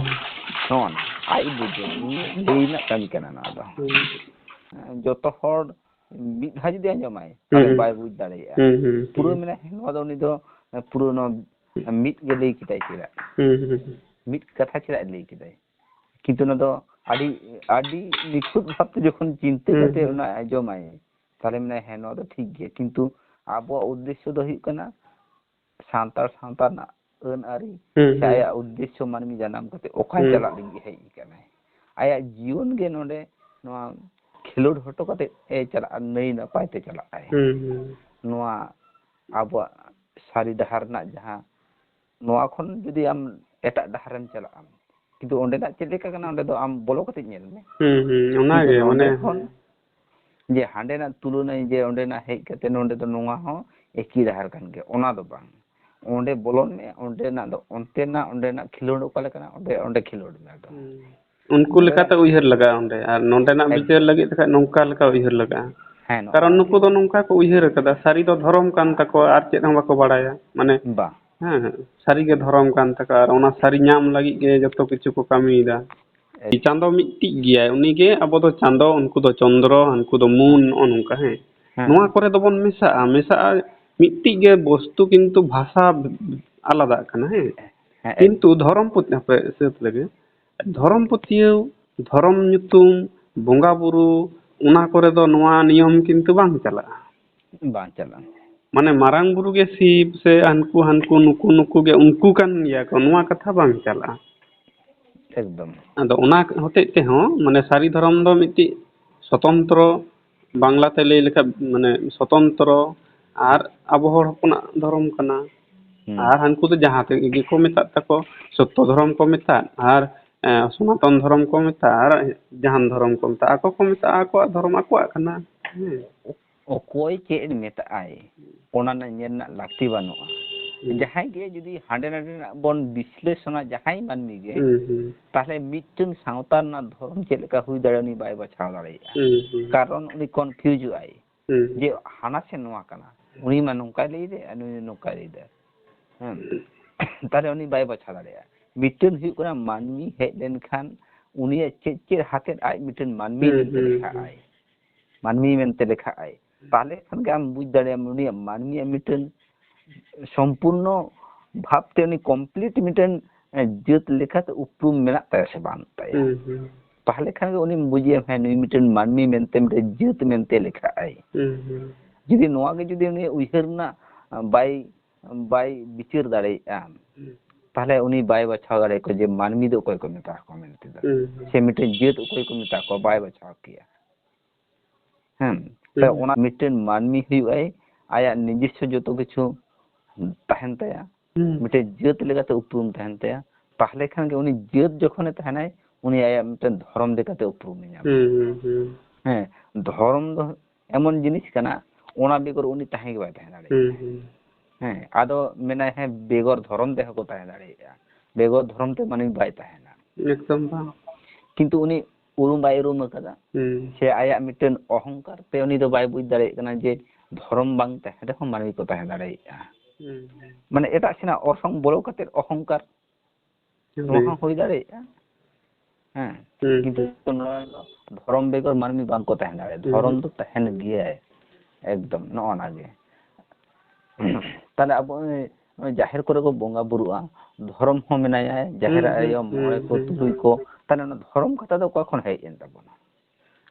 ᱱᱚᱜᱼᱚ ᱱᱟ, ᱟᱡ ᱵᱩᱡᱽ ᱡᱚᱝᱟᱭ, ᱩᱱᱤ ᱞᱟᱹᱭ ᱨᱮᱱᱟᱜ ᱠᱟᱹᱢᱤ ᱠᱟᱱᱟ ᱱᱚᱣᱟ ᱫᱚ᱾ ᱦᱩᱸ᱾ ᱡᱚᱛᱚ ᱦᱚᱲ ᱢᱤᱫ ᱫᱷᱟᱣ ᱡᱩᱫᱤ ᱟᱸᱡᱚᱢᱟᱭ, ᱛᱟᱦᱞᱮ ᱦᱩᱸ᱾ ᱵᱟᱭ ᱵᱩᱡᱽ ᱫᱟᱲᱮᱭᱟᱜᱼᱟ᱾ ᱦᱩᱸ, ᱦᱩᱸ, ᱯᱩᱨᱟᱹ ᱦᱩᱸ᱾ ᱢᱮᱱᱟ, ᱦᱮᱸ, ᱱᱚᱣᱟ ᱫᱚ ᱩᱱᱤ ᱫᱚ ᱯᱩᱨᱟᱹ ᱱᱚᱣᱟ ᱢᱤᱫ ᱜᱮ ᱞᱟᱹᱭ ᱠᱮᱫᱟᱭ ᱪᱮᱫᱟᱜ? ᱦᱩᱸ, ᱦᱩᱸ, ᱦᱩᱸ᱾ ᱢᱤᱫ ᱠᱟᱛᱷᱟ ᱪᱮᱫᱟᱜ ᱞᱟᱹᱭ ᱠᱮᱫᱟᱭ? ᱠᱤᱱᱛᱩ ᱚᱱᱟ ᱫᱚ ᱟᱹᱰᱤ, ᱟᱹᱰᱤ ᱱᱤᱠᱷᱩᱛ ᱵᱷᱟᱵᱽᱛᱮ ᱡᱚᱠᱷᱚᱱ ᱪᱤᱱᱛᱟᱹ ᱦᱩᱸ, ᱠᱟᱛᱮ ᱦᱩᱸ᱾ ᱚᱱᱟ ᱟᱸᱡᱚᱢᱟᱭ, ᱛᱟᱦᱞᱮ ᱢᱮᱱᱟᱭ, ᱦᱮᱸ, ᱱᱚᱣᱟ ᱫᱚ ᱴᱷᱤᱠ ᱜᱮᱭᱟ᱾ ᱠᱤᱱᱛᱩ ᱟᱵᱚᱣᱟᱜ ᱩᱫᱽᱫᱮᱥᱥᱚ ᱫᱚ ᱦᱩᱭᱩᱜ ᱠᱟᱱᱟ ᱥᱟᱱᱛᱟᱲ ᱥᱟᱶᱛᱟ ᱨᱮᱱᱟᱜ ᱟᱹᱱ ᱟᱹᱨᱤ ᱦᱩᱸ, ᱥᱮ ᱦᱩᱸ᱾ ᱟᱭᱟᱜ ᱩᱫᱽᱫᱮᱥᱥᱚ ᱢᱟᱹᱱᱢᱤ ᱡᱟᱱᱟᱢ ᱠᱟᱛᱮ ᱚᱠᱟᱭ ᱦᱩᱸ᱾ ᱪᱟᱞᱟᱜ ᱞᱟᱹᱜᱤᱫ ᱦᱮᱡ ᱟᱠᱟᱱᱟᱭ᱾ ᱟᱭᱟᱜ ᱡᱤᱭᱚᱱ ᱜᱮ ᱱᱚᱰᱮ ᱱᱚᱣᱟ ᱠᱷᱮᱞᱳᱰ ᱦᱚᱴᱚ ᱠᱟᱛᱮ ᱮ ᱪᱟᱞᱟᱜᱼᱟ, ᱱᱟᱹᱭ ᱱᱟᱯᱟᱭ ᱛᱮ ᱪᱟᱞᱟᱜᱼᱟᱭ᱾ ᱦᱩᱸ, ᱦᱩᱸ᱾ ᱱᱚᱣᱟ ᱟᱵᱚᱣᱟᱜ ᱥᱟᱹᱨᱤ ᱰᱟᱦᱟᱨ ᱨᱮᱱᱟᱜ ᱡᱟᱦᱟᱸ, ᱱᱚᱣᱟ ᱠᱷᱚᱱ ᱡᱩᱫᱤ ᱟᱢ ᱮᱴᱟᱜ ᱰᱟᱦᱟᱨᱮᱢ ᱪᱟᱞᱟᱜᱼᱟ, ᱠᱤᱱᱛᱩ ᱚᱸᱰᱮᱱᱟᱜ ᱪᱮᱫ ᱞᱮᱠᱟ ᱠᱟᱱᱟ, ᱚᱸᱰᱮ ᱫᱚ ᱟᱢ ᱵᱚᱞᱚ ᱠᱟᱛᱮ ᱧᱮᱞ ᱢᱮ᱾ ᱦᱩᱸ, ᱦᱩᱸ, ᱠᱤᱱᱛᱩ ᱚᱱᱟᱜᱮ, ᱱᱚᱰᱮ ᱢᱟᱱᱮ ᱠᱷᱚᱱ ᱡᱮ ᱦᱟᱸᱰᱮᱱᱟᱜ ᱛᱩᱞᱚᱱᱟᱭ, ᱡᱮ ᱚᱸᱰᱮᱱᱟᱜ ᱦᱮᱡ ᱠᱟᱛᱮ ᱱᱚᱰᱮ ᱫᱚ ᱱᱚᱣᱟ ᱦᱚᱸ ᱮᱠᱤ ᱰᱟᱦᱟᱨ ᱠᱟᱱ ᱜᱮᱭᱟ, ᱚᱱᱟ ᱫᱚ ᱵᱟᱝ᱾ ᱚᱸᱰᱮ ᱵᱚᱞᱚᱱ ᱢᱮ, ᱚᱸᱰᱮᱱᱟᱜ ᱫᱚ ᱚᱱᱛᱮᱱᱟᱜ, ᱚᱸᱰᱮᱱᱟᱜ ᱠᱷᱮᱞᱳᱰ ᱚᱠᱟ ᱞᱮᱠᱟᱱᱟ, ᱚᱸᱰᱮ, ᱚᱸᱰᱮ ᱠᱷᱮᱞᱳᱰ ᱢᱮ ᱟᱫᱚ᱾ ᱦᱩᱸ᱾ ᱩᱱᱠᱩ ᱱᱚᱰᱮ ᱞᱮᱠᱟᱛᱮ ᱩᱭᱦᱟᱹᱨ ᱞᱟᱜᱟᱜᱼᱟ ᱚᱸᱰᱮ, ᱟᱨ ᱱᱚᱰᱮᱱᱟᱜ ᱵᱤᱪᱟᱹᱨ ᱮᱠᱫᱚᱢ᱾ ᱞᱟᱹᱜᱤᱫ ᱛᱮ ᱠᱷᱟᱡ ᱱᱚᱝᱠᱟ ᱞᱮᱠᱟ ᱩᱭᱦᱟᱹᱨ ᱞᱟᱜᱟᱜᱼᱟ᱾ ᱦᱮᱸ, ᱱᱚᱜᱼᱚ ᱠᱟᱨᱚᱱ ᱱᱚᱣᱟ ᱱᱩᱠᱩ ᱜᱮ᱾ ᱫᱚ ᱱᱚᱝᱠᱟ ᱠᱚ ᱩᱭᱦᱟᱹᱨ ᱟᱠᱟᱫᱟ, ᱥᱟᱹᱨᱤ ᱫᱚ ᱫᱷᱚᱨᱚᱢ ᱠᱟᱱ ᱛᱟᱠᱚᱣᱟ, ᱟᱨ ᱪᱮᱫ ᱦᱚᱸ ᱵᱟᱠᱚ ᱵᱟᱲᱟᱭᱟ᱾ ᱢᱟᱱᱮ, ᱵᱟᱝ᱾ ᱦᱮᱸ, ᱦᱮᱸ, ᱥᱟᱹᱨᱤ ᱜᱮ ᱫᱷᱚᱨᱚᱢ ᱠᱟᱱ ᱛᱟᱠᱚᱣᱟ, ᱟᱨ ᱚᱱᱟ ᱥᱟᱹᱨᱤ ᱧᱟᱢ ᱞᱟᱹᱜᱤᱫ ᱜᱮ ᱡᱚᱛᱚ ᱠᱤᱪᱷᱩ ᱠᱚ ᱠᱟᱹᱢᱤᱭᱮᱫᱟ᱾ ᱮᱠᱫᱚᱢ᱾ ᱪᱟᱸᱫᱚ ᱢᱤᱫᱴᱤᱡ ᱜᱮᱭᱟᱭ, ᱩᱱᱤ ᱜᱮ ᱟᱵᱚ ᱫᱚ ᱪᱟᱸᱫᱚ, ᱩᱱᱠᱩ ᱫᱚ ᱪᱚᱱᱫᱨᱚ, ᱩᱱᱠᱩ ᱫᱚ ᱢᱩᱱ, ᱦᱮᱸ᱾ ᱱᱚᱜᱼᱚ ᱱᱚᱝᱠᱟ, ᱦᱮᱸ᱾ ᱦᱮᱸ, ᱱᱚᱣᱟ ᱦᱮᱸ᱾ ᱠᱚᱨᱮ ᱫᱚᱵᱚᱱ ᱢᱮᱥᱟᱜᱼᱟ, ᱢᱮᱥᱟᱜᱼᱟ, ᱢᱤᱫᱴᱤᱡ ᱜᱮ ᱵᱚᱥᱛᱩ, ᱠᱤᱱᱛᱩ ᱵᱷᱟᱥᱟ ᱟᱞᱟᱫᱟᱜ ᱠᱟᱱᱟ, ᱦᱮᱸ᱾ ᱦᱮᱸ, ᱠᱤᱱᱛᱩ ᱮᱠᱫᱚᱢ᱾ ᱫᱷᱚᱨᱚᱢ ᱯᱩᱛ-, ᱦᱟᱯᱮ, ᱥᱟᱹᱛ ᱞᱮᱜᱮ᱾ ᱫᱷᱚᱨᱚᱢ ᱯᱟᱹᱛᱭᱟᱹᱣ, ᱫᱷᱚᱨᱚᱢ ᱧᱩᱛᱩᱢ, ᱵᱚᱸᱜᱟ ᱵᱩᱨᱩ, ᱚᱱᱟ ᱠᱚᱨᱮ ᱫᱚ ᱱᱚᱣᱟ ᱱᱤᱭᱚᱢ ᱠᱤᱱᱛᱩ ᱵᱟᱝ ᱪᱟᱞᱟᱜᱼᱟ᱾ ᱵᱟᱝ ᱪᱟᱞᱟᱜᱼᱟ᱾ ᱢᱟᱱᱮ ᱢᱟᱨᱟᱝ ᱵᱩᱨᱩ ᱜᱮ ᱥᱤᱵ ᱥᱮ ᱦᱟᱱᱠᱩ ᱦᱟᱱᱠᱩ ᱱᱩᱠᱩ ᱱᱩᱠᱩ ᱜᱮ ᱩᱱᱠᱩ ᱠᱟᱱ ᱜᱮᱭᱟ ᱠᱚ, ᱱᱚᱣᱟ ᱠᱟᱛᱷᱟ ᱵᱟᱝ ᱪᱟᱞᱟᱜᱼᱟ᱾ ᱮᱠᱫᱚᱢ᱾ ᱟᱫᱚ ᱚᱱᱟ ᱦᱚᱛᱮᱡ ᱛᱮᱦᱚᱸ ᱢᱟᱱᱮ ᱥᱟᱹᱨᱤ ᱫᱷᱚᱨᱚᱢ ᱫᱚ ᱢᱤᱫᱴᱤᱡ ᱥᱚᱛᱚᱱᱛᱨᱚ, ᱵᱟᱝᱞᱟ ᱛᱮ ᱞᱟᱹᱭ ᱞᱮᱠᱷᱟᱱ ᱢᱟᱱᱮ ᱥᱚᱛᱚᱱᱛᱨᱚ, ᱟᱨ ᱟᱵᱚ ᱦᱚᱲ ᱦᱚᱯᱚᱱᱟᱜ ᱫᱷᱚᱨᱚᱢ ᱠᱟᱱᱟ᱾ ᱦᱩᱸ᱾ ᱟᱨ ᱦᱟᱱᱠᱩ ᱫᱚ ᱡᱟᱦᱟᱸ ᱛᱮ ᱜᱮᱠᱚ ᱢᱮᱛᱟᱜ ᱛᱟᱠᱚ, ᱥᱚᱛᱛᱚ ᱫᱷᱚᱨᱚᱢ ᱠᱚ ᱢᱮᱛᱟᱜ, ᱟᱨ, ᱮ, ᱥᱚᱱᱟᱛᱚᱱ ᱫᱷᱚᱨᱚᱢ ᱠᱚ ᱢᱮᱛᱟᱜ, ᱟᱨ ᱡᱟᱦᱟᱱ ᱫᱷᱚᱨᱚᱢ ᱠᱚ ᱢᱮᱛᱟᱜ, ᱟᱠᱚ ᱠᱚ ᱢᱮᱛᱟᱜᱼᱟ, ᱟᱠᱚᱣᱟᱜ ᱫᱷᱚᱨᱚᱢ ᱟᱠᱚᱣᱟᱜ ᱠᱟᱱᱟ᱾ ᱦᱮᱸ᱾ ᱚᱠᱚᱭ ᱪᱮᱫ ᱢᱮᱛᱟᱜᱼᱟᱭ, ᱚᱱᱟ ᱨᱮᱱᱟᱜ ᱧᱮᱞ ᱨᱮᱱᱟᱜ ᱞᱟᱹᱠᱛᱤ ᱵᱟᱹᱱᱩᱜᱼᱟ᱾ ᱦᱩᱸ᱾ ᱡᱟᱦᱟᱸᱭ ᱜᱮ ᱡᱩᱫᱤ ᱦᱟᱸᱰᱮ ᱱᱟᱰᱮᱱᱟᱜ ᱵᱚᱱ ᱵᱤᱥᱞᱮᱥᱚᱱᱟ, ᱡᱟᱦᱟᱸᱭ ᱢᱟᱹᱱᱢᱤ ᱜᱮ, ᱦᱩᱸ, ᱦᱩᱸ᱾ ᱛᱟᱦᱞᱮ ᱢᱤᱫᱴᱮᱱ ᱥᱟᱶᱛᱟ ᱨᱮᱱᱟᱜ ᱫᱷᱚᱨᱚᱢ ᱪᱮᱫ ᱞᱮᱠᱟ ᱦᱩᱭ ᱫᱟᱲᱮᱭᱟᱜᱼᱟ, ᱩᱱᱤ ᱵᱟᱭ ᱵᱟᱪᱷᱟᱣ ᱫᱟᱲᱮᱭᱟᱜᱼᱟ᱾ ᱦᱩᱸ, ᱦᱩᱸ᱾ ᱠᱟᱨᱚᱱ ᱩᱱᱤ ᱠᱚᱱᱯᱷᱤᱭᱩᱡᱚᱜ ᱟᱭ ᱦᱩᱸ᱾ ᱡᱮ ᱦᱟᱱᱟ ᱥᱮ ᱱᱚᱣᱟ ᱠᱟᱱᱟ, ᱩᱱᱤ ᱢᱟ ᱱᱚᱝᱠᱟᱭ ᱞᱟᱹᱭ ᱫᱟᱭ, ᱱᱩᱭ ᱱᱚᱝᱠᱟᱭ ᱞᱟᱹᱭ ᱫᱟᱭ᱾ ᱦᱮᱸ᱾ ᱛᱟᱦᱞᱮ ᱩᱱᱤ ᱵᱟᱭ ᱵᱟᱪᱷᱟᱣ ᱫᱟᱲᱮᱭᱟᱜᱼᱟ᱾ ᱢᱤᱫᱴᱮᱱ ᱦᱩᱭᱩᱜ ᱠᱟᱱᱟ, ᱢᱟᱹᱱᱢᱤ ᱦᱮᱡ ᱞᱮᱱᱠᱷᱟᱱ ᱩᱱᱤᱭᱟᱜ ᱪᱮᱫ ᱪᱮᱫ ᱦᱟᱛᱮᱫ ᱟᱡ ᱢᱤᱫᱴᱮᱱ ᱢᱟᱹᱱᱢᱤ ᱦᱩᱸ, ᱢᱮᱱᱛᱮ ᱦᱩᱸ, ᱞᱮᱠᱷᱟᱜ ᱦᱩᱸ᱾ ᱟᱭ, ᱢᱟᱹᱱᱢᱤ ᱢᱮᱱᱛᱮ ᱞᱮᱠᱷᱟᱜ ᱟᱭ, ᱛᱟᱦᱞᱮ ᱠᱷᱟᱱ ᱜᱮ ᱟᱢ ᱵᱩᱡᱽ ᱫᱟᱲᱮᱭᱟᱜᱼᱟᱢ ᱩᱱᱤᱭᱟᱜ ᱢᱟᱹᱱᱢᱤᱭᱟᱜ ᱢᱤᱫᱴᱮᱱ ᱥᱚᱢᱯᱩᱨᱱᱚ ᱵᱷᱟᱵᱽ ᱛᱮ ᱩᱱᱤ ᱠᱚᱢᱯᱞᱤᱴ ᱢᱤᱫᱴᱮᱱ, ᱮ, ᱡᱟᱹᱛ ᱞᱮᱠᱟᱛᱮ ᱩᱯᱨᱩᱢ ᱢᱮᱱᱟᱜ ᱛᱟᱭᱟ ᱥᱮ ᱵᱟᱹᱱᱩᱜ ᱛᱟᱭᱟ᱾ ᱦᱩᱸ, ᱦᱩᱸ᱾ ᱛᱟᱦᱞᱮ ᱠᱷᱟᱱ ᱜᱮ ᱩᱱᱤᱢ ᱵᱩᱡᱮᱭᱟ, ᱦᱮᱸ, ᱱᱩᱭ ᱢᱤᱫᱴᱮᱱ ᱢᱟᱹᱱᱢᱤ ᱢᱮᱱᱛᱮ, ᱢᱤᱫᱴᱮᱱ ᱡᱟᱹᱛ ᱢᱮᱱᱛᱮ ᱞᱮᱠᱷᱟᱜ ᱟᱭ᱾ ᱦᱩᱸ, ᱦᱩᱸ᱾ ᱡᱩᱫᱤ ᱱᱚᱣᱟ ᱜᱮ ᱡᱩᱫᱤ ᱩᱱᱤᱭᱟᱜ ᱩᱭᱦᱟᱹᱨ ᱨᱮᱱᱟᱜ, ᱟ, ᱵᱟᱭ, ᱵᱟᱭ ᱵᱤᱪᱟᱹᱨ ᱫᱟᱲᱮᱭᱟᱜᱼᱟ, ᱦᱩᱸ᱾ ᱛᱟᱦᱞᱮ ᱩᱱᱤ ᱵᱟᱭ ᱵᱟᱪᱷᱟᱣ ᱫᱟᱲᱮᱭᱟᱠᱚᱣᱟ ᱡᱮ ᱢᱟᱹᱱᱢᱤ ᱫᱚ ᱚᱠᱚᱭ ᱠᱚ ᱢᱮᱛᱟ ᱠᱚᱣᱟ ᱢᱮᱱᱛᱮ ᱫᱚ᱾ ᱦᱩᱸ, ᱦᱩᱸ᱾ ᱥᱮ ᱢᱤᱫᱴᱮᱱ ᱡᱟᱹᱛ ᱚᱠᱚᱭ ᱠᱚ ᱢᱮᱛᱟ ᱠᱚᱣᱟ, ᱵᱟᱭ ᱵᱟᱪᱷᱟᱣ ᱠᱮᱭᱟ᱾ ᱦᱮᱸ, ᱛᱚ ᱦᱩᱸ᱾ ᱚᱱᱟ ᱢᱤᱫᱴᱮᱱ ᱢᱟᱹᱱᱢᱤ ᱦᱩᱭᱩᱜᱼᱟᱭ, ᱟᱭᱟᱜ ᱱᱤᱡᱚᱥᱥᱚ ᱡᱚᱛᱚ ᱠᱤᱪᱷᱩ ᱛᱟᱦᱮᱱ ᱛᱟᱭᱟ, ᱦᱩᱸ᱾ ᱢᱤᱫᱴᱮᱱ ᱡᱟᱹᱛ ᱞᱮᱠᱟᱛᱮ ᱩᱯᱨᱩᱢ ᱛᱟᱦᱮᱱ ᱛᱟᱭᱟ, ᱛᱟᱦᱞᱮ ᱠᱷᱟᱱ ᱜᱮ ᱩᱱᱤ ᱡᱟᱹᱛ ᱡᱚᱠᱷᱚᱱᱮ ᱛᱟᱦᱮᱱᱟᱭ, ᱩᱱᱤ ᱟᱭᱟᱜ ᱢᱤᱫᱴᱮᱱ ᱫᱷᱚᱨᱚᱢ ᱞᱮᱠᱟᱛᱮ ᱩᱯᱨᱩᱢ ᱮ ᱧᱟᱢᱟ᱾ ᱦᱩᱸ, ᱦᱩᱸ, ᱦᱩᱸ᱾ ᱦᱮᱸ, ᱫᱷᱚᱨᱚᱢ ᱫᱚ ᱮᱢᱚᱱ ᱡᱤᱱᱤᱥ ᱠᱟᱱᱟ, ᱚᱱᱟ ᱵᱮᱜᱚᱨ ᱩᱱᱤ ᱛᱟᱦᱮᱸ ᱜᱮ ᱵᱟᱭ ᱛᱟᱦᱮᱸ ᱫᱟᱲᱮᱭᱟᱜᱼᱟ᱾ ᱦᱩᱸ, ᱦᱩᱸ᱾ ᱦᱮᱸ, ᱟᱫᱚ ᱢᱮᱱᱟᱭ, ᱦᱮᱸ, ᱵᱮᱜᱚᱨ ᱫᱷᱚᱨᱚᱢ ᱛᱮᱦᱚᱸ ᱠᱚ ᱛᱟᱦᱮᱸ ᱫᱟᱲᱮᱭᱟᱜᱼᱟ, ᱵᱮᱜᱚᱨ ᱫᱷᱚᱨᱚᱢ ᱛᱮ ᱢᱟᱹᱱᱢᱤ ᱵᱟᱭ ᱛᱟᱦᱮᱱᱟ᱾ ᱮᱠᱫᱚᱢ ᱵᱟᱝ᱾ ᱠᱤᱱᱛᱩ ᱩᱱᱤ ᱩᱨᱩᱢ ᱵᱟᱭ ᱩᱨᱩᱢ ᱟᱠᱟᱫᱟ᱾ ᱦᱩᱸ᱾ ᱥᱮ ᱟᱭᱟᱜ ᱢᱤᱫᱴᱮᱱ ᱚᱦᱚᱝᱠᱟᱨ ᱛᱮ ᱩᱱᱤ ᱫᱚ ᱵᱟᱭ ᱵᱩᱡᱽ ᱫᱟᱲᱮᱭᱟᱜ ᱠᱟᱱᱟ ᱡᱮ ᱫᱷᱚᱨᱚᱢ ᱵᱟᱝ ᱛᱟᱦᱮᱸ ᱨᱮᱦᱚᱸ ᱢᱟᱹᱱᱢᱤ ᱠᱚ ᱛᱟᱦᱮᱸ ᱫᱟᱲᱮᱭᱟᱜᱼᱟ᱾ ᱦᱩᱸ, ᱦᱩᱸ᱾ ᱢᱟᱱᱮ ᱮᱴᱟᱜ ᱥᱮᱱᱟᱜ ᱚᱨᱥᱚᱝ ᱵᱚᱞᱚ ᱠᱟᱛᱮ ᱚᱦᱚᱝᱠᱟᱨ, ᱦᱩᱸ᱾ ᱱᱚᱣᱟ ᱦᱚᱸ ᱦᱩᱭ ᱫᱟᱲᱮᱭᱟᱜᱼᱟ᱾ ᱦᱮᱸ, ᱦᱩᱸ, ᱠᱤᱱᱛᱩ ᱦᱩᱸ᱾ ᱱᱚᱣᱟ ᱫᱚ ᱫᱷᱚᱨᱚᱢ ᱵᱮᱜᱚᱨ ᱢᱟᱹᱱᱢᱤ ᱵᱟᱝ ᱠᱚ ᱛᱟᱦᱮᱸ ᱫᱟᱲᱮᱭᱟᱜᱼᱟ᱾ ᱦᱩᱸ, ᱫᱷᱚᱨᱚᱢ ᱦᱩᱸ᱾ ᱫᱚ ᱛᱟᱦᱮᱱ ᱜᱮᱭᱟᱭ᱾ ᱮᱠᱫᱚᱢ, ᱱᱚᱜᱼᱚ ᱱᱟ ᱜᱮ᱾ ᱛᱟᱦᱞᱮ ᱟᱵᱚ ᱱᱚᱜᱼᱚᱭ ᱡᱟᱦᱮᱨ ᱠᱚᱨᱮ ᱠᱚ ᱵᱚᱸᱜᱟ ᱵᱩᱨᱩᱜᱼᱟ, ᱫᱷᱚᱨᱚᱢ ᱦᱚᱸ ᱢᱮᱱᱟᱭᱟ, ᱡᱟᱦᱮᱨ ᱦᱩᱸ, ᱦᱩᱸ, ᱟᱭᱳ, ᱢᱚᱬᱮ ᱦᱩᱸ, ᱠᱚ, ᱦᱩᱸ᱾ ᱛᱩᱨᱩᱭ ᱠᱚ, ᱛᱟᱦᱞᱮ ᱚᱱᱟ ᱫᱷᱚᱨᱚᱢ ᱠᱟᱛᱷᱟ ᱫᱚ ᱚᱠᱟ ᱠᱷᱚᱱ ᱦᱮᱡ ᱮᱱ ᱛᱟᱵᱚᱱᱟ?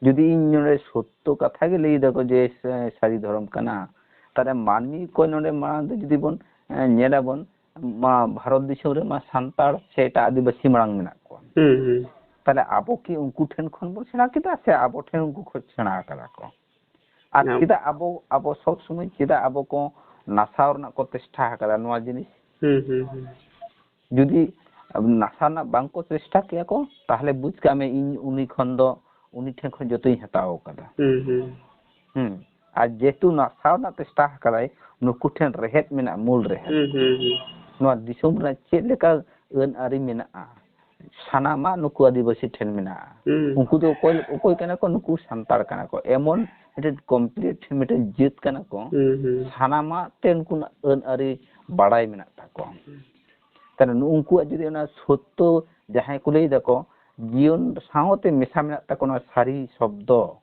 ᱡᱩᱫᱤ ᱤᱧ ᱱᱚᱰᱮ ᱥᱚᱛᱛᱚ ᱠᱟᱛᱷᱟ ᱜᱮ ᱞᱟᱹᱭ ᱫᱟᱠᱚ ᱡᱮ ᱥᱮ-, ᱥᱟᱹᱨᱤ ᱫᱷᱚᱨᱚᱢ ᱠᱟᱱᱟ, ᱛᱟᱦᱞᱮ ᱢᱟᱹᱱᱢᱤ ᱠᱚ ᱱᱚᱰᱮ ᱢᱟᱲᱟᱝ ᱫᱚ ᱡᱩᱫᱤ ᱵᱚᱱ, ᱮ, ᱧᱮᱞᱟᱵᱚᱱ, ᱢᱟ ᱵᱷᱟᱨᱚᱛ ᱫᱤᱥᱚᱢ ᱨᱮᱢᱟ ᱥᱟᱱᱛᱟᱲ ᱥᱮ ᱮᱴᱟᱜ ᱟᱹᱫᱤᱵᱟᱹᱥᱤ ᱢᱟᱲᱟᱝ ᱢᱮᱱᱟᱜ ᱠᱚᱣᱟ᱾ ᱦᱩᱸ, ᱦᱩᱸ᱾ ᱛᱟᱦᱞᱮ ᱟᱵᱚ ᱠᱤ ᱩᱱᱠᱩ ᱴᱷᱮᱱ ᱠᱷᱚᱱ ᱵᱚᱱ ᱥᱮᱬᱟ ᱠᱮᱫᱟ ᱥᱮ ᱟᱵᱚ ᱴᱷᱮᱱ ᱩᱱᱠᱩ ᱠᱚ ᱥᱮᱬᱟ ᱟᱠᱟᱫᱟ ᱠᱚ? ᱟᱨ ᱦᱮᱸ᱾ ᱪᱮᱫᱟᱜ ᱟᱵᱚ, ᱟᱵᱚ ᱥᱚᱵ ᱥᱚᱢᱚᱭ ᱪᱮᱫᱟᱜ ᱟᱵᱚ ᱠᱚ ᱱᱟᱥᱟᱣ ᱨᱮᱱᱟᱜ ᱠᱚ ᱪᱮᱥᱴᱟ ᱟᱠᱟᱫᱟ ᱱᱚᱣᱟ ᱡᱤᱱᱤᱥ? ᱦᱩᱸ, ᱦᱩᱸ, ᱦᱩᱸ᱾ ᱡᱩᱫᱤ ᱱᱟᱥᱟᱣ ᱨᱮᱱᱟᱜ ᱵᱟᱝ ᱠᱚ ᱪᱮᱥᱴᱟ ᱠᱮᱭᱟ ᱠᱚ, ᱛᱟᱦᱞᱮ ᱵᱩᱡᱽ ᱠᱟᱜ ᱢᱮ ᱤᱧ ᱩᱱᱤ ᱠᱷᱚᱱ ᱫᱚ, ᱩᱱᱤ ᱴᱷᱮᱱ ᱠᱷᱚᱱ ᱡᱚᱛᱚᱧ ᱦᱟᱛᱟᱣ ᱟᱠᱟᱫᱟ᱾ ᱦᱩᱸ, ᱦᱩᱸ᱾ ᱦᱩᱸ᱾ ᱟᱨ ᱡᱮᱦᱮᱛᱩ ᱱᱟᱥᱟᱣ ᱨᱮᱱᱟᱜ ᱪᱮᱥᱴᱟ ᱟᱠᱟᱫᱟᱭ, ᱱᱩᱠᱩ ᱴᱷᱮᱱ ᱨᱮᱦᱮᱫ ᱢᱮᱱᱟᱜᱼᱟ, ᱢᱩᱞ ᱨᱮᱦᱮᱫ᱾ ᱦᱩᱸ, ᱦᱩᱸ, ᱦᱩᱸ᱾ ᱱᱚᱣᱟ ᱫᱤᱥᱚᱢ ᱨᱮᱱᱟᱜ ᱪᱮᱫ ᱞᱮᱠᱟ ᱟᱹᱱ ᱟᱹᱨᱤ ᱢᱮᱱᱟᱜᱼᱟ, ᱥᱟᱱᱟᱢᱟᱜ ᱱᱩᱠᱩ ᱟᱹᱫᱤᱵᱟᱹᱥᱤ ᱴᱷᱮᱱ ᱢᱮᱱᱟᱜᱼᱟ᱾ ᱦᱩᱸ᱾ ᱩᱱᱠᱩ ᱫᱚ ᱚᱠᱚᱭ, ᱚᱠᱚᱭ ᱠᱟᱱᱟ ᱠᱚ? ᱱᱩᱠᱩ ᱥᱟᱱᱛᱟᱲ ᱠᱟᱱᱟ ᱠᱚ᱾ ᱮᱢᱚᱱ ᱢᱤᱫᱴᱮᱱ complete ᱢᱤᱫᱴᱮᱱ ᱡᱟᱹᱛ ᱠᱟᱱᱟ ᱠᱚ, ᱦᱩᱸ, ᱦᱩᱸ᱾ ᱥᱟᱱᱟᱢᱟᱜ ᱛᱮ ᱩᱱᱠᱩᱱᱟᱜ ᱟᱹᱱ ᱟᱹᱨᱤ ᱵᱟᱲᱟᱭ ᱢᱮᱱᱟᱜ ᱛᱟᱠᱚᱣᱟ᱾ ᱦᱩᱸ᱾ ᱛᱟᱦᱞᱮ ᱱᱩᱜ-, ᱩᱱᱠᱩᱣᱟᱜ ᱡᱩᱫᱤ ᱚᱱᱟ ᱥᱚᱛᱛᱚ ᱡᱟᱦᱟᱸᱭ ᱠᱚ ᱞᱟᱹᱭ ᱫᱟᱠᱚ, ᱡᱤᱭᱚᱱ ᱥᱟᱶᱛᱮ ᱢᱮᱥᱟ ᱢᱮᱱᱟᱜ ᱛᱟᱠᱚᱣᱟ ᱱᱚᱣᱟ ᱥᱟᱹᱨᱤ ᱥᱚᱵᱫᱚ,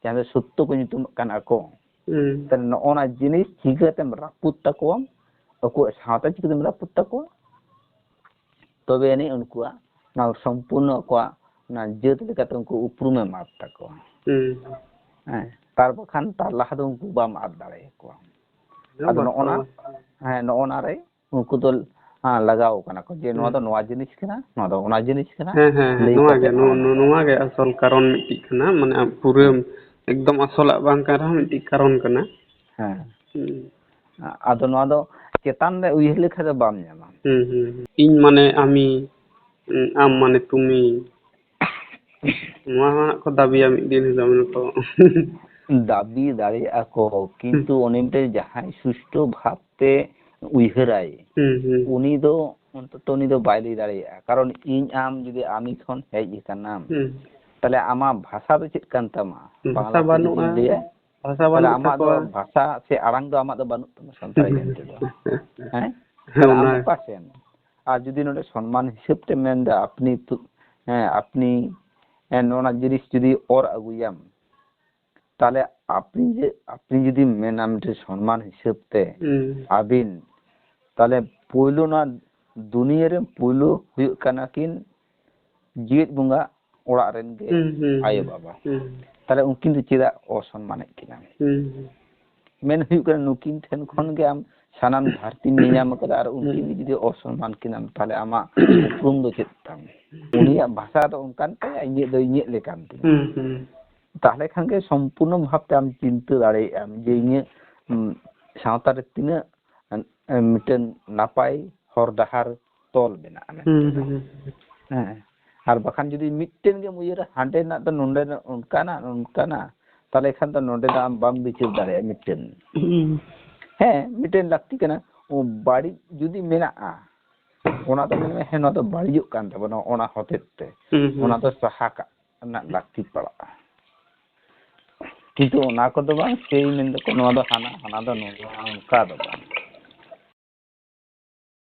ᱡᱟᱦᱟᱸ ᱫᱚ ᱥᱚᱛᱛᱚ ᱠᱚ ᱧᱩᱛᱩᱢᱟᱜ ᱠᱟᱱᱟ ᱠᱚ᱾ ᱦᱩᱸ᱾ ᱛᱟᱦᱞᱮ ᱱᱚᱜᱼᱚ ᱱᱟ ᱡᱤᱱᱤᱥ ᱪᱤᱠᱟᱹᱛᱮᱢ ᱨᱟᱹᱯᱩᱫ ᱛᱟᱠᱚᱣᱟᱢ? ᱟᱠᱚᱣᱟᱜ ᱥᱟᱶᱛᱟ ᱪᱤᱠᱟᱹᱛᱮᱢ ᱨᱟᱹᱯᱩᱫ ᱛᱟᱠᱚᱣᱟ? ᱛᱚᱵᱮ ᱟᱹᱱᱤᱡ ᱩᱱᱠᱩᱣᱟᱜ ᱱᱚᱣᱟ ᱥᱚᱢᱯᱩᱨᱱᱚ ᱟᱠᱚᱣᱟᱜ ᱚᱱᱟ ᱡᱟᱹᱛ ᱞᱮᱠᱟᱛᱮ ᱩᱱᱠᱩ ᱩᱯᱨᱩᱢᱮᱢ ᱟᱫ ᱛᱟᱠᱚᱣᱟ᱾ ᱦᱩᱸ᱾ ᱦᱮᱸ, ᱛᱟᱨ ᱵᱟᱠᱷᱟᱱ ᱛᱟᱨ ᱞᱟᱦᱟ ᱫᱚ ᱩᱱᱠᱩ ᱵᱟᱢ ᱟᱫ ᱫᱟᱲᱮᱭᱟᱠᱚᱣᱟ᱾ ᱟᱫᱚ ᱱᱚᱜᱼᱚ ᱱᱟ, ᱦᱮᱸ, ᱱᱚᱜᱼᱚ ᱱᱟ ᱨᱮ ᱩᱱᱠᱩ ᱫᱚ, ᱦᱮᱸ, ᱞᱟᱜᱟᱣ ᱠᱟᱱᱟ ᱠᱚ ᱡᱮ ᱱᱚᱣᱟ ᱫᱚ ᱦᱩᱸ᱾ ᱱᱚᱣᱟ ᱡᱤᱱᱤᱥ ᱠᱟᱱᱟ, ᱱᱚᱣᱟ ᱫᱚ ᱚᱱᱟ ᱡᱤᱱᱤᱥ ᱠᱟᱱᱟ, ᱦᱮᱸ, ᱦᱮᱸ, ᱦᱮᱸ, ᱞᱟᱹᱭ ᱱᱚᱣᱟ ᱠᱟᱛᱮ ᱜᱮ, ᱱᱚᱜᱼᱚ ᱱᱚᱣᱟ ᱱᱚ-, ᱱᱚ-, ᱜᱮ᱾ ᱱᱚᱣᱟ ᱜᱮ ᱟᱥᱚᱞ ᱠᱟᱨᱚᱱ ᱢᱤᱫᱴᱤᱡ ᱠᱟᱱᱟ, ᱢᱟᱱᱮ ᱯᱩᱨᱟᱹ ᱮᱠᱫᱚᱢ ᱟᱥᱚᱞᱟᱜ ᱵᱟᱝ ᱠᱟᱱ ᱨᱮᱦᱚᱸ ᱢᱤᱫᱴᱤᱡ ᱠᱟᱨᱚᱱ ᱠᱟᱱᱟ᱾ ᱦᱮᱸ᱾ ᱦᱩᱸ᱾ ᱟᱫᱚ ᱱᱚᱣᱟ ᱫᱚ ᱪᱮᱛᱟᱱ ᱨᱮ ᱩᱭᱦᱟᱹᱨ ᱞᱮᱠᱷᱟᱱ ᱫᱚ ᱵᱟᱢ ᱧᱟᱢᱟ᱾ ᱦᱩᱸ, ᱦᱩᱸ, ᱦᱩᱸ᱾ ᱤᱧ ᱢᱟᱱᱮ ᱟᱢᱤ, ᱩᱸ, ᱟᱢ ᱢᱟᱱᱮ ᱛᱩᱢᱤ᱾ ᱱᱚᱣᱟ ᱦᱚᱸ ᱦᱟᱸᱜ ᱠᱚ ᱫᱟᱹᱵᱤᱭᱟ ᱢᱤᱫ ᱫᱤᱱ ᱦᱤᱞᱳᱜ, ᱢᱮᱱᱟ ᱠᱚ᱾ ᱫᱟᱹᱵᱤ ᱫᱟᱲᱮᱭᱟᱜᱼᱟ ᱠᱚ, ᱠᱤᱱᱛᱩ ᱦᱩᱸ᱾ ᱩᱱᱤ ᱢᱤᱫᱴᱮᱱ ᱡᱟᱦᱟᱸᱭ ᱥᱩᱥᱴᱷᱩ ᱵᱷᱟᱵᱽ ᱛᱮ ᱩᱭᱦᱟᱹᱨᱟᱭ, ᱦᱩᱸ, ᱦᱩᱸ᱾ ᱩᱱᱤ ᱫᱚ ᱚᱱᱛᱚᱛᱚ ᱩᱱᱤ ᱫᱚ ᱵᱟᱭ ᱞᱟᱹᱭ ᱫᱟᱲᱮᱭᱟᱜᱼᱟ᱾ ᱠᱟᱨᱚᱱ ᱤᱧ ᱟᱢ ᱡᱩᱫᱤ ᱟᱢᱤ ᱠᱷᱚᱱ ᱦᱮᱡ ᱟᱠᱟᱱᱟᱢ, ᱦᱩᱸ᱾ ᱛᱟᱦᱞᱮ ᱟᱢᱟᱜ ᱵᱷᱟᱥᱟ ᱫᱚ ᱪᱮᱫ ᱠᱟᱱ ᱛᱟᱢᱟ? ᱵᱷᱟᱥᱟ ᱵᱟᱝᱞᱟ ᱛᱮ ᱵᱟᱹᱱᱩᱜᱼᱟ᱾ ᱡᱩᱫᱤᱢ ᱞᱟᱹᱭᱟ, ᱵᱷᱟᱥᱟ ᱛᱟᱦᱞᱮ ᱵᱟᱹᱱᱩᱜ ᱟᱢᱟᱜ ᱫᱚ ᱛᱟᱠᱚᱣᱟ᱾ ᱵᱷᱟᱥᱟ ᱥᱮ ᱟᱲᱟᱝ ᱫᱚ ᱟᱢᱟᱜ ᱫᱚ ᱵᱟᱹᱱᱩᱜ ᱛᱟᱢᱟ ᱥᱟᱱᱛᱟᱲᱤ ᱮᱱ ᱛᱮᱫᱚ᱾ ᱦᱮᱸ? ᱦᱮᱸ, ᱛᱟᱦᱞᱮ ᱟᱢ ᱚᱱᱟ ᱚᱠᱟ ᱥᱮᱱ? ᱟᱨ ᱡᱩᱫᱤ ᱱᱚᱰᱮ ᱥᱚᱱᱢᱟᱱ ᱦᱤᱥᱟᱹᱵ ᱛᱮ ᱢᱮᱱᱫᱟ, ᱟᱯᱱᱤ ᱛᱩ-, ᱦᱮᱸ, ᱟᱯᱱᱤ, ᱦᱮᱸ, ᱱᱚᱣᱟ ᱡᱤᱱᱤᱥ ᱡᱩᱫᱤ ᱚᱨ ᱟᱹᱜᱩᱭᱟᱢ, ᱛᱟᱦᱞᱮ ᱟᱯᱱᱤ ᱡᱮ, ᱟᱯᱱᱤ ᱡᱩᱫᱤᱢ ᱢᱮᱱᱟ ᱢᱤᱫᱴᱮᱱ ᱥᱚᱱᱢᱟᱱ ᱦᱤᱥᱟᱹᱵ ᱛᱮ, ᱦᱩᱸ᱾ ᱟᱹᱵᱤᱱ, ᱛᱟᱦᱞᱮ ᱯᱳᱭᱞᱳ ᱱᱚᱣᱟ ᱫᱩᱱᱤᱭᱟᱹ ᱨᱮ ᱯᱳᱭᱞᱳ ᱦᱩᱭᱩᱜ ᱠᱟᱱᱟ ᱠᱤᱱ ᱡᱮᱣᱮᱫ ᱵᱚᱸᱜᱟ ᱚᱲᱟᱜ ᱨᱮᱱ ᱜᱮ ᱟᱭᱳ ᱵᱟᱵᱟ᱾ ᱛᱟᱦᱞᱮ ᱩᱱᱠᱤᱱ ᱫᱚ ᱪᱮᱫᱟᱜ ᱚᱥᱚᱱᱢᱟᱱᱮᱫ ᱠᱤᱱᱟ? ᱢᱮᱱ ᱦᱩᱭᱩᱜ ᱠᱟᱱᱟ, ᱱᱩᱠᱤᱱ ᱴᱷᱮᱱ ᱠᱷᱚᱱ ᱜᱮ ᱟᱢ ᱥᱟᱱᱟᱢ ᱫᱷᱟᱹᱨᱛᱤᱢ ᱧᱮᱧᱟᱢ ᱟᱠᱟᱫᱟ, ᱟᱨ ᱩᱱᱠᱤᱱ ᱜᱮ ᱡᱩᱫᱤ ᱚᱥᱚᱱᱢᱟᱱ ᱠᱤᱱᱟᱢ, ᱛᱟᱦᱞᱮ ᱟᱢᱟᱜ ᱩᱯᱨᱩᱢ ᱫᱚ ᱪᱮᱫ ᱛᱟᱢ? ᱩᱱᱤᱭᱟᱜ ᱵᱷᱟᱥᱟ ᱫᱚ ᱚᱱᱠᱟᱱ ᱛᱟᱭᱟ, ᱤᱧᱟᱹᱜ ᱫᱚ ᱤᱧᱟᱹᱜ ᱞᱮᱠᱟᱱ ᱛᱤᱧᱟ᱾ ᱛᱟᱦᱞᱮ ᱠᱷᱟᱱ ᱜᱮ ᱥᱚᱢᱯᱩᱨᱱᱚ ᱵᱷᱟᱵᱽᱛᱮ ᱟᱢ ᱪᱤᱱᱛᱟᱹ ᱫᱟᱲᱮᱭᱟᱜ ᱟᱢ ᱡᱮ ᱤᱧᱟᱹᱜ, ᱩᱢ, ᱥᱟᱶᱛᱟ ᱨᱮ ᱛᱤᱱᱟᱹᱜ, ᱮ, ᱢᱤᱫᱴᱮᱱ ᱱᱟᱯᱟᱭ ᱦᱚᱨ ᱰᱟᱦᱟᱨ ᱛᱚᱞ ᱢᱮᱱᱟᱜᱼᱟ ᱢᱮᱱᱛᱮ᱾ ᱦᱮᱸ᱾ ᱟᱨ ᱵᱟᱠᱷᱟᱱ ᱡᱩᱫᱤ ᱢᱤᱫᱴᱮᱱ ᱜᱮᱢ ᱩᱭᱦᱟᱹᱨᱟ, ᱦᱟᱸᱰᱮᱱᱟᱜ ᱫᱚ ᱱᱚᱰᱮᱱᱟᱜ ᱚᱱᱠᱟᱱᱟᱜ, ᱚᱱᱠᱟᱱᱟᱜ, ᱛᱟᱦᱞᱮ ᱠᱷᱟᱱ ᱫᱚ ᱱᱚᱰᱮ ᱫᱚ ᱟᱢ ᱵᱟᱢ ᱵᱤᱪᱟᱹᱨ ᱫᱟᱲᱮᱭᱟᱜᱼᱟ ᱢᱤᱫᱴᱮᱱ᱾ ᱦᱮᱸ, ᱢᱤᱫᱴᱮᱱ ᱞᱟᱹᱠᱛᱤ ᱠᱟᱱᱟ᱾ ᱚ, ᱵᱟᱹᱲᱤᱡ ᱡᱩᱫᱤ ᱢᱮᱱᱟᱜᱼᱟ, ᱚᱱᱟ ᱫᱚ ᱢᱮᱱ ᱢᱮ, ᱦᱮᱸ, ᱱᱚᱣᱟ ᱫᱚ ᱵᱟᱹᱲᱤᱡᱚᱜ ᱠᱟᱱ ᱛᱟᱵᱚᱱᱟ, ᱚᱱᱟ ᱦᱚᱛᱮᱡ ᱛᱮ ᱚᱱᱟ ᱫᱚ ᱥᱟᱦᱟ ᱠᱟᱜ ᱨᱮᱱᱟᱜ ᱞᱟᱹᱠᱛᱤ ᱯᱟᱲᱟᱜᱼᱟ᱾ ᱠᱤᱱᱛᱩ ᱚᱱᱟ ᱠᱚᱫᱚ ᱵᱟᱝ, ᱥᱮᱭ ᱢᱮᱱ ᱫᱚᱠᱚ ᱱᱚᱣᱟ ᱫᱚ ᱦᱟᱱᱟ, ᱦᱟᱱᱟ ᱫᱚ ᱱᱚᱣᱟ, ᱚᱱᱠᱟ ᱫᱚ ᱵᱟᱝ᱾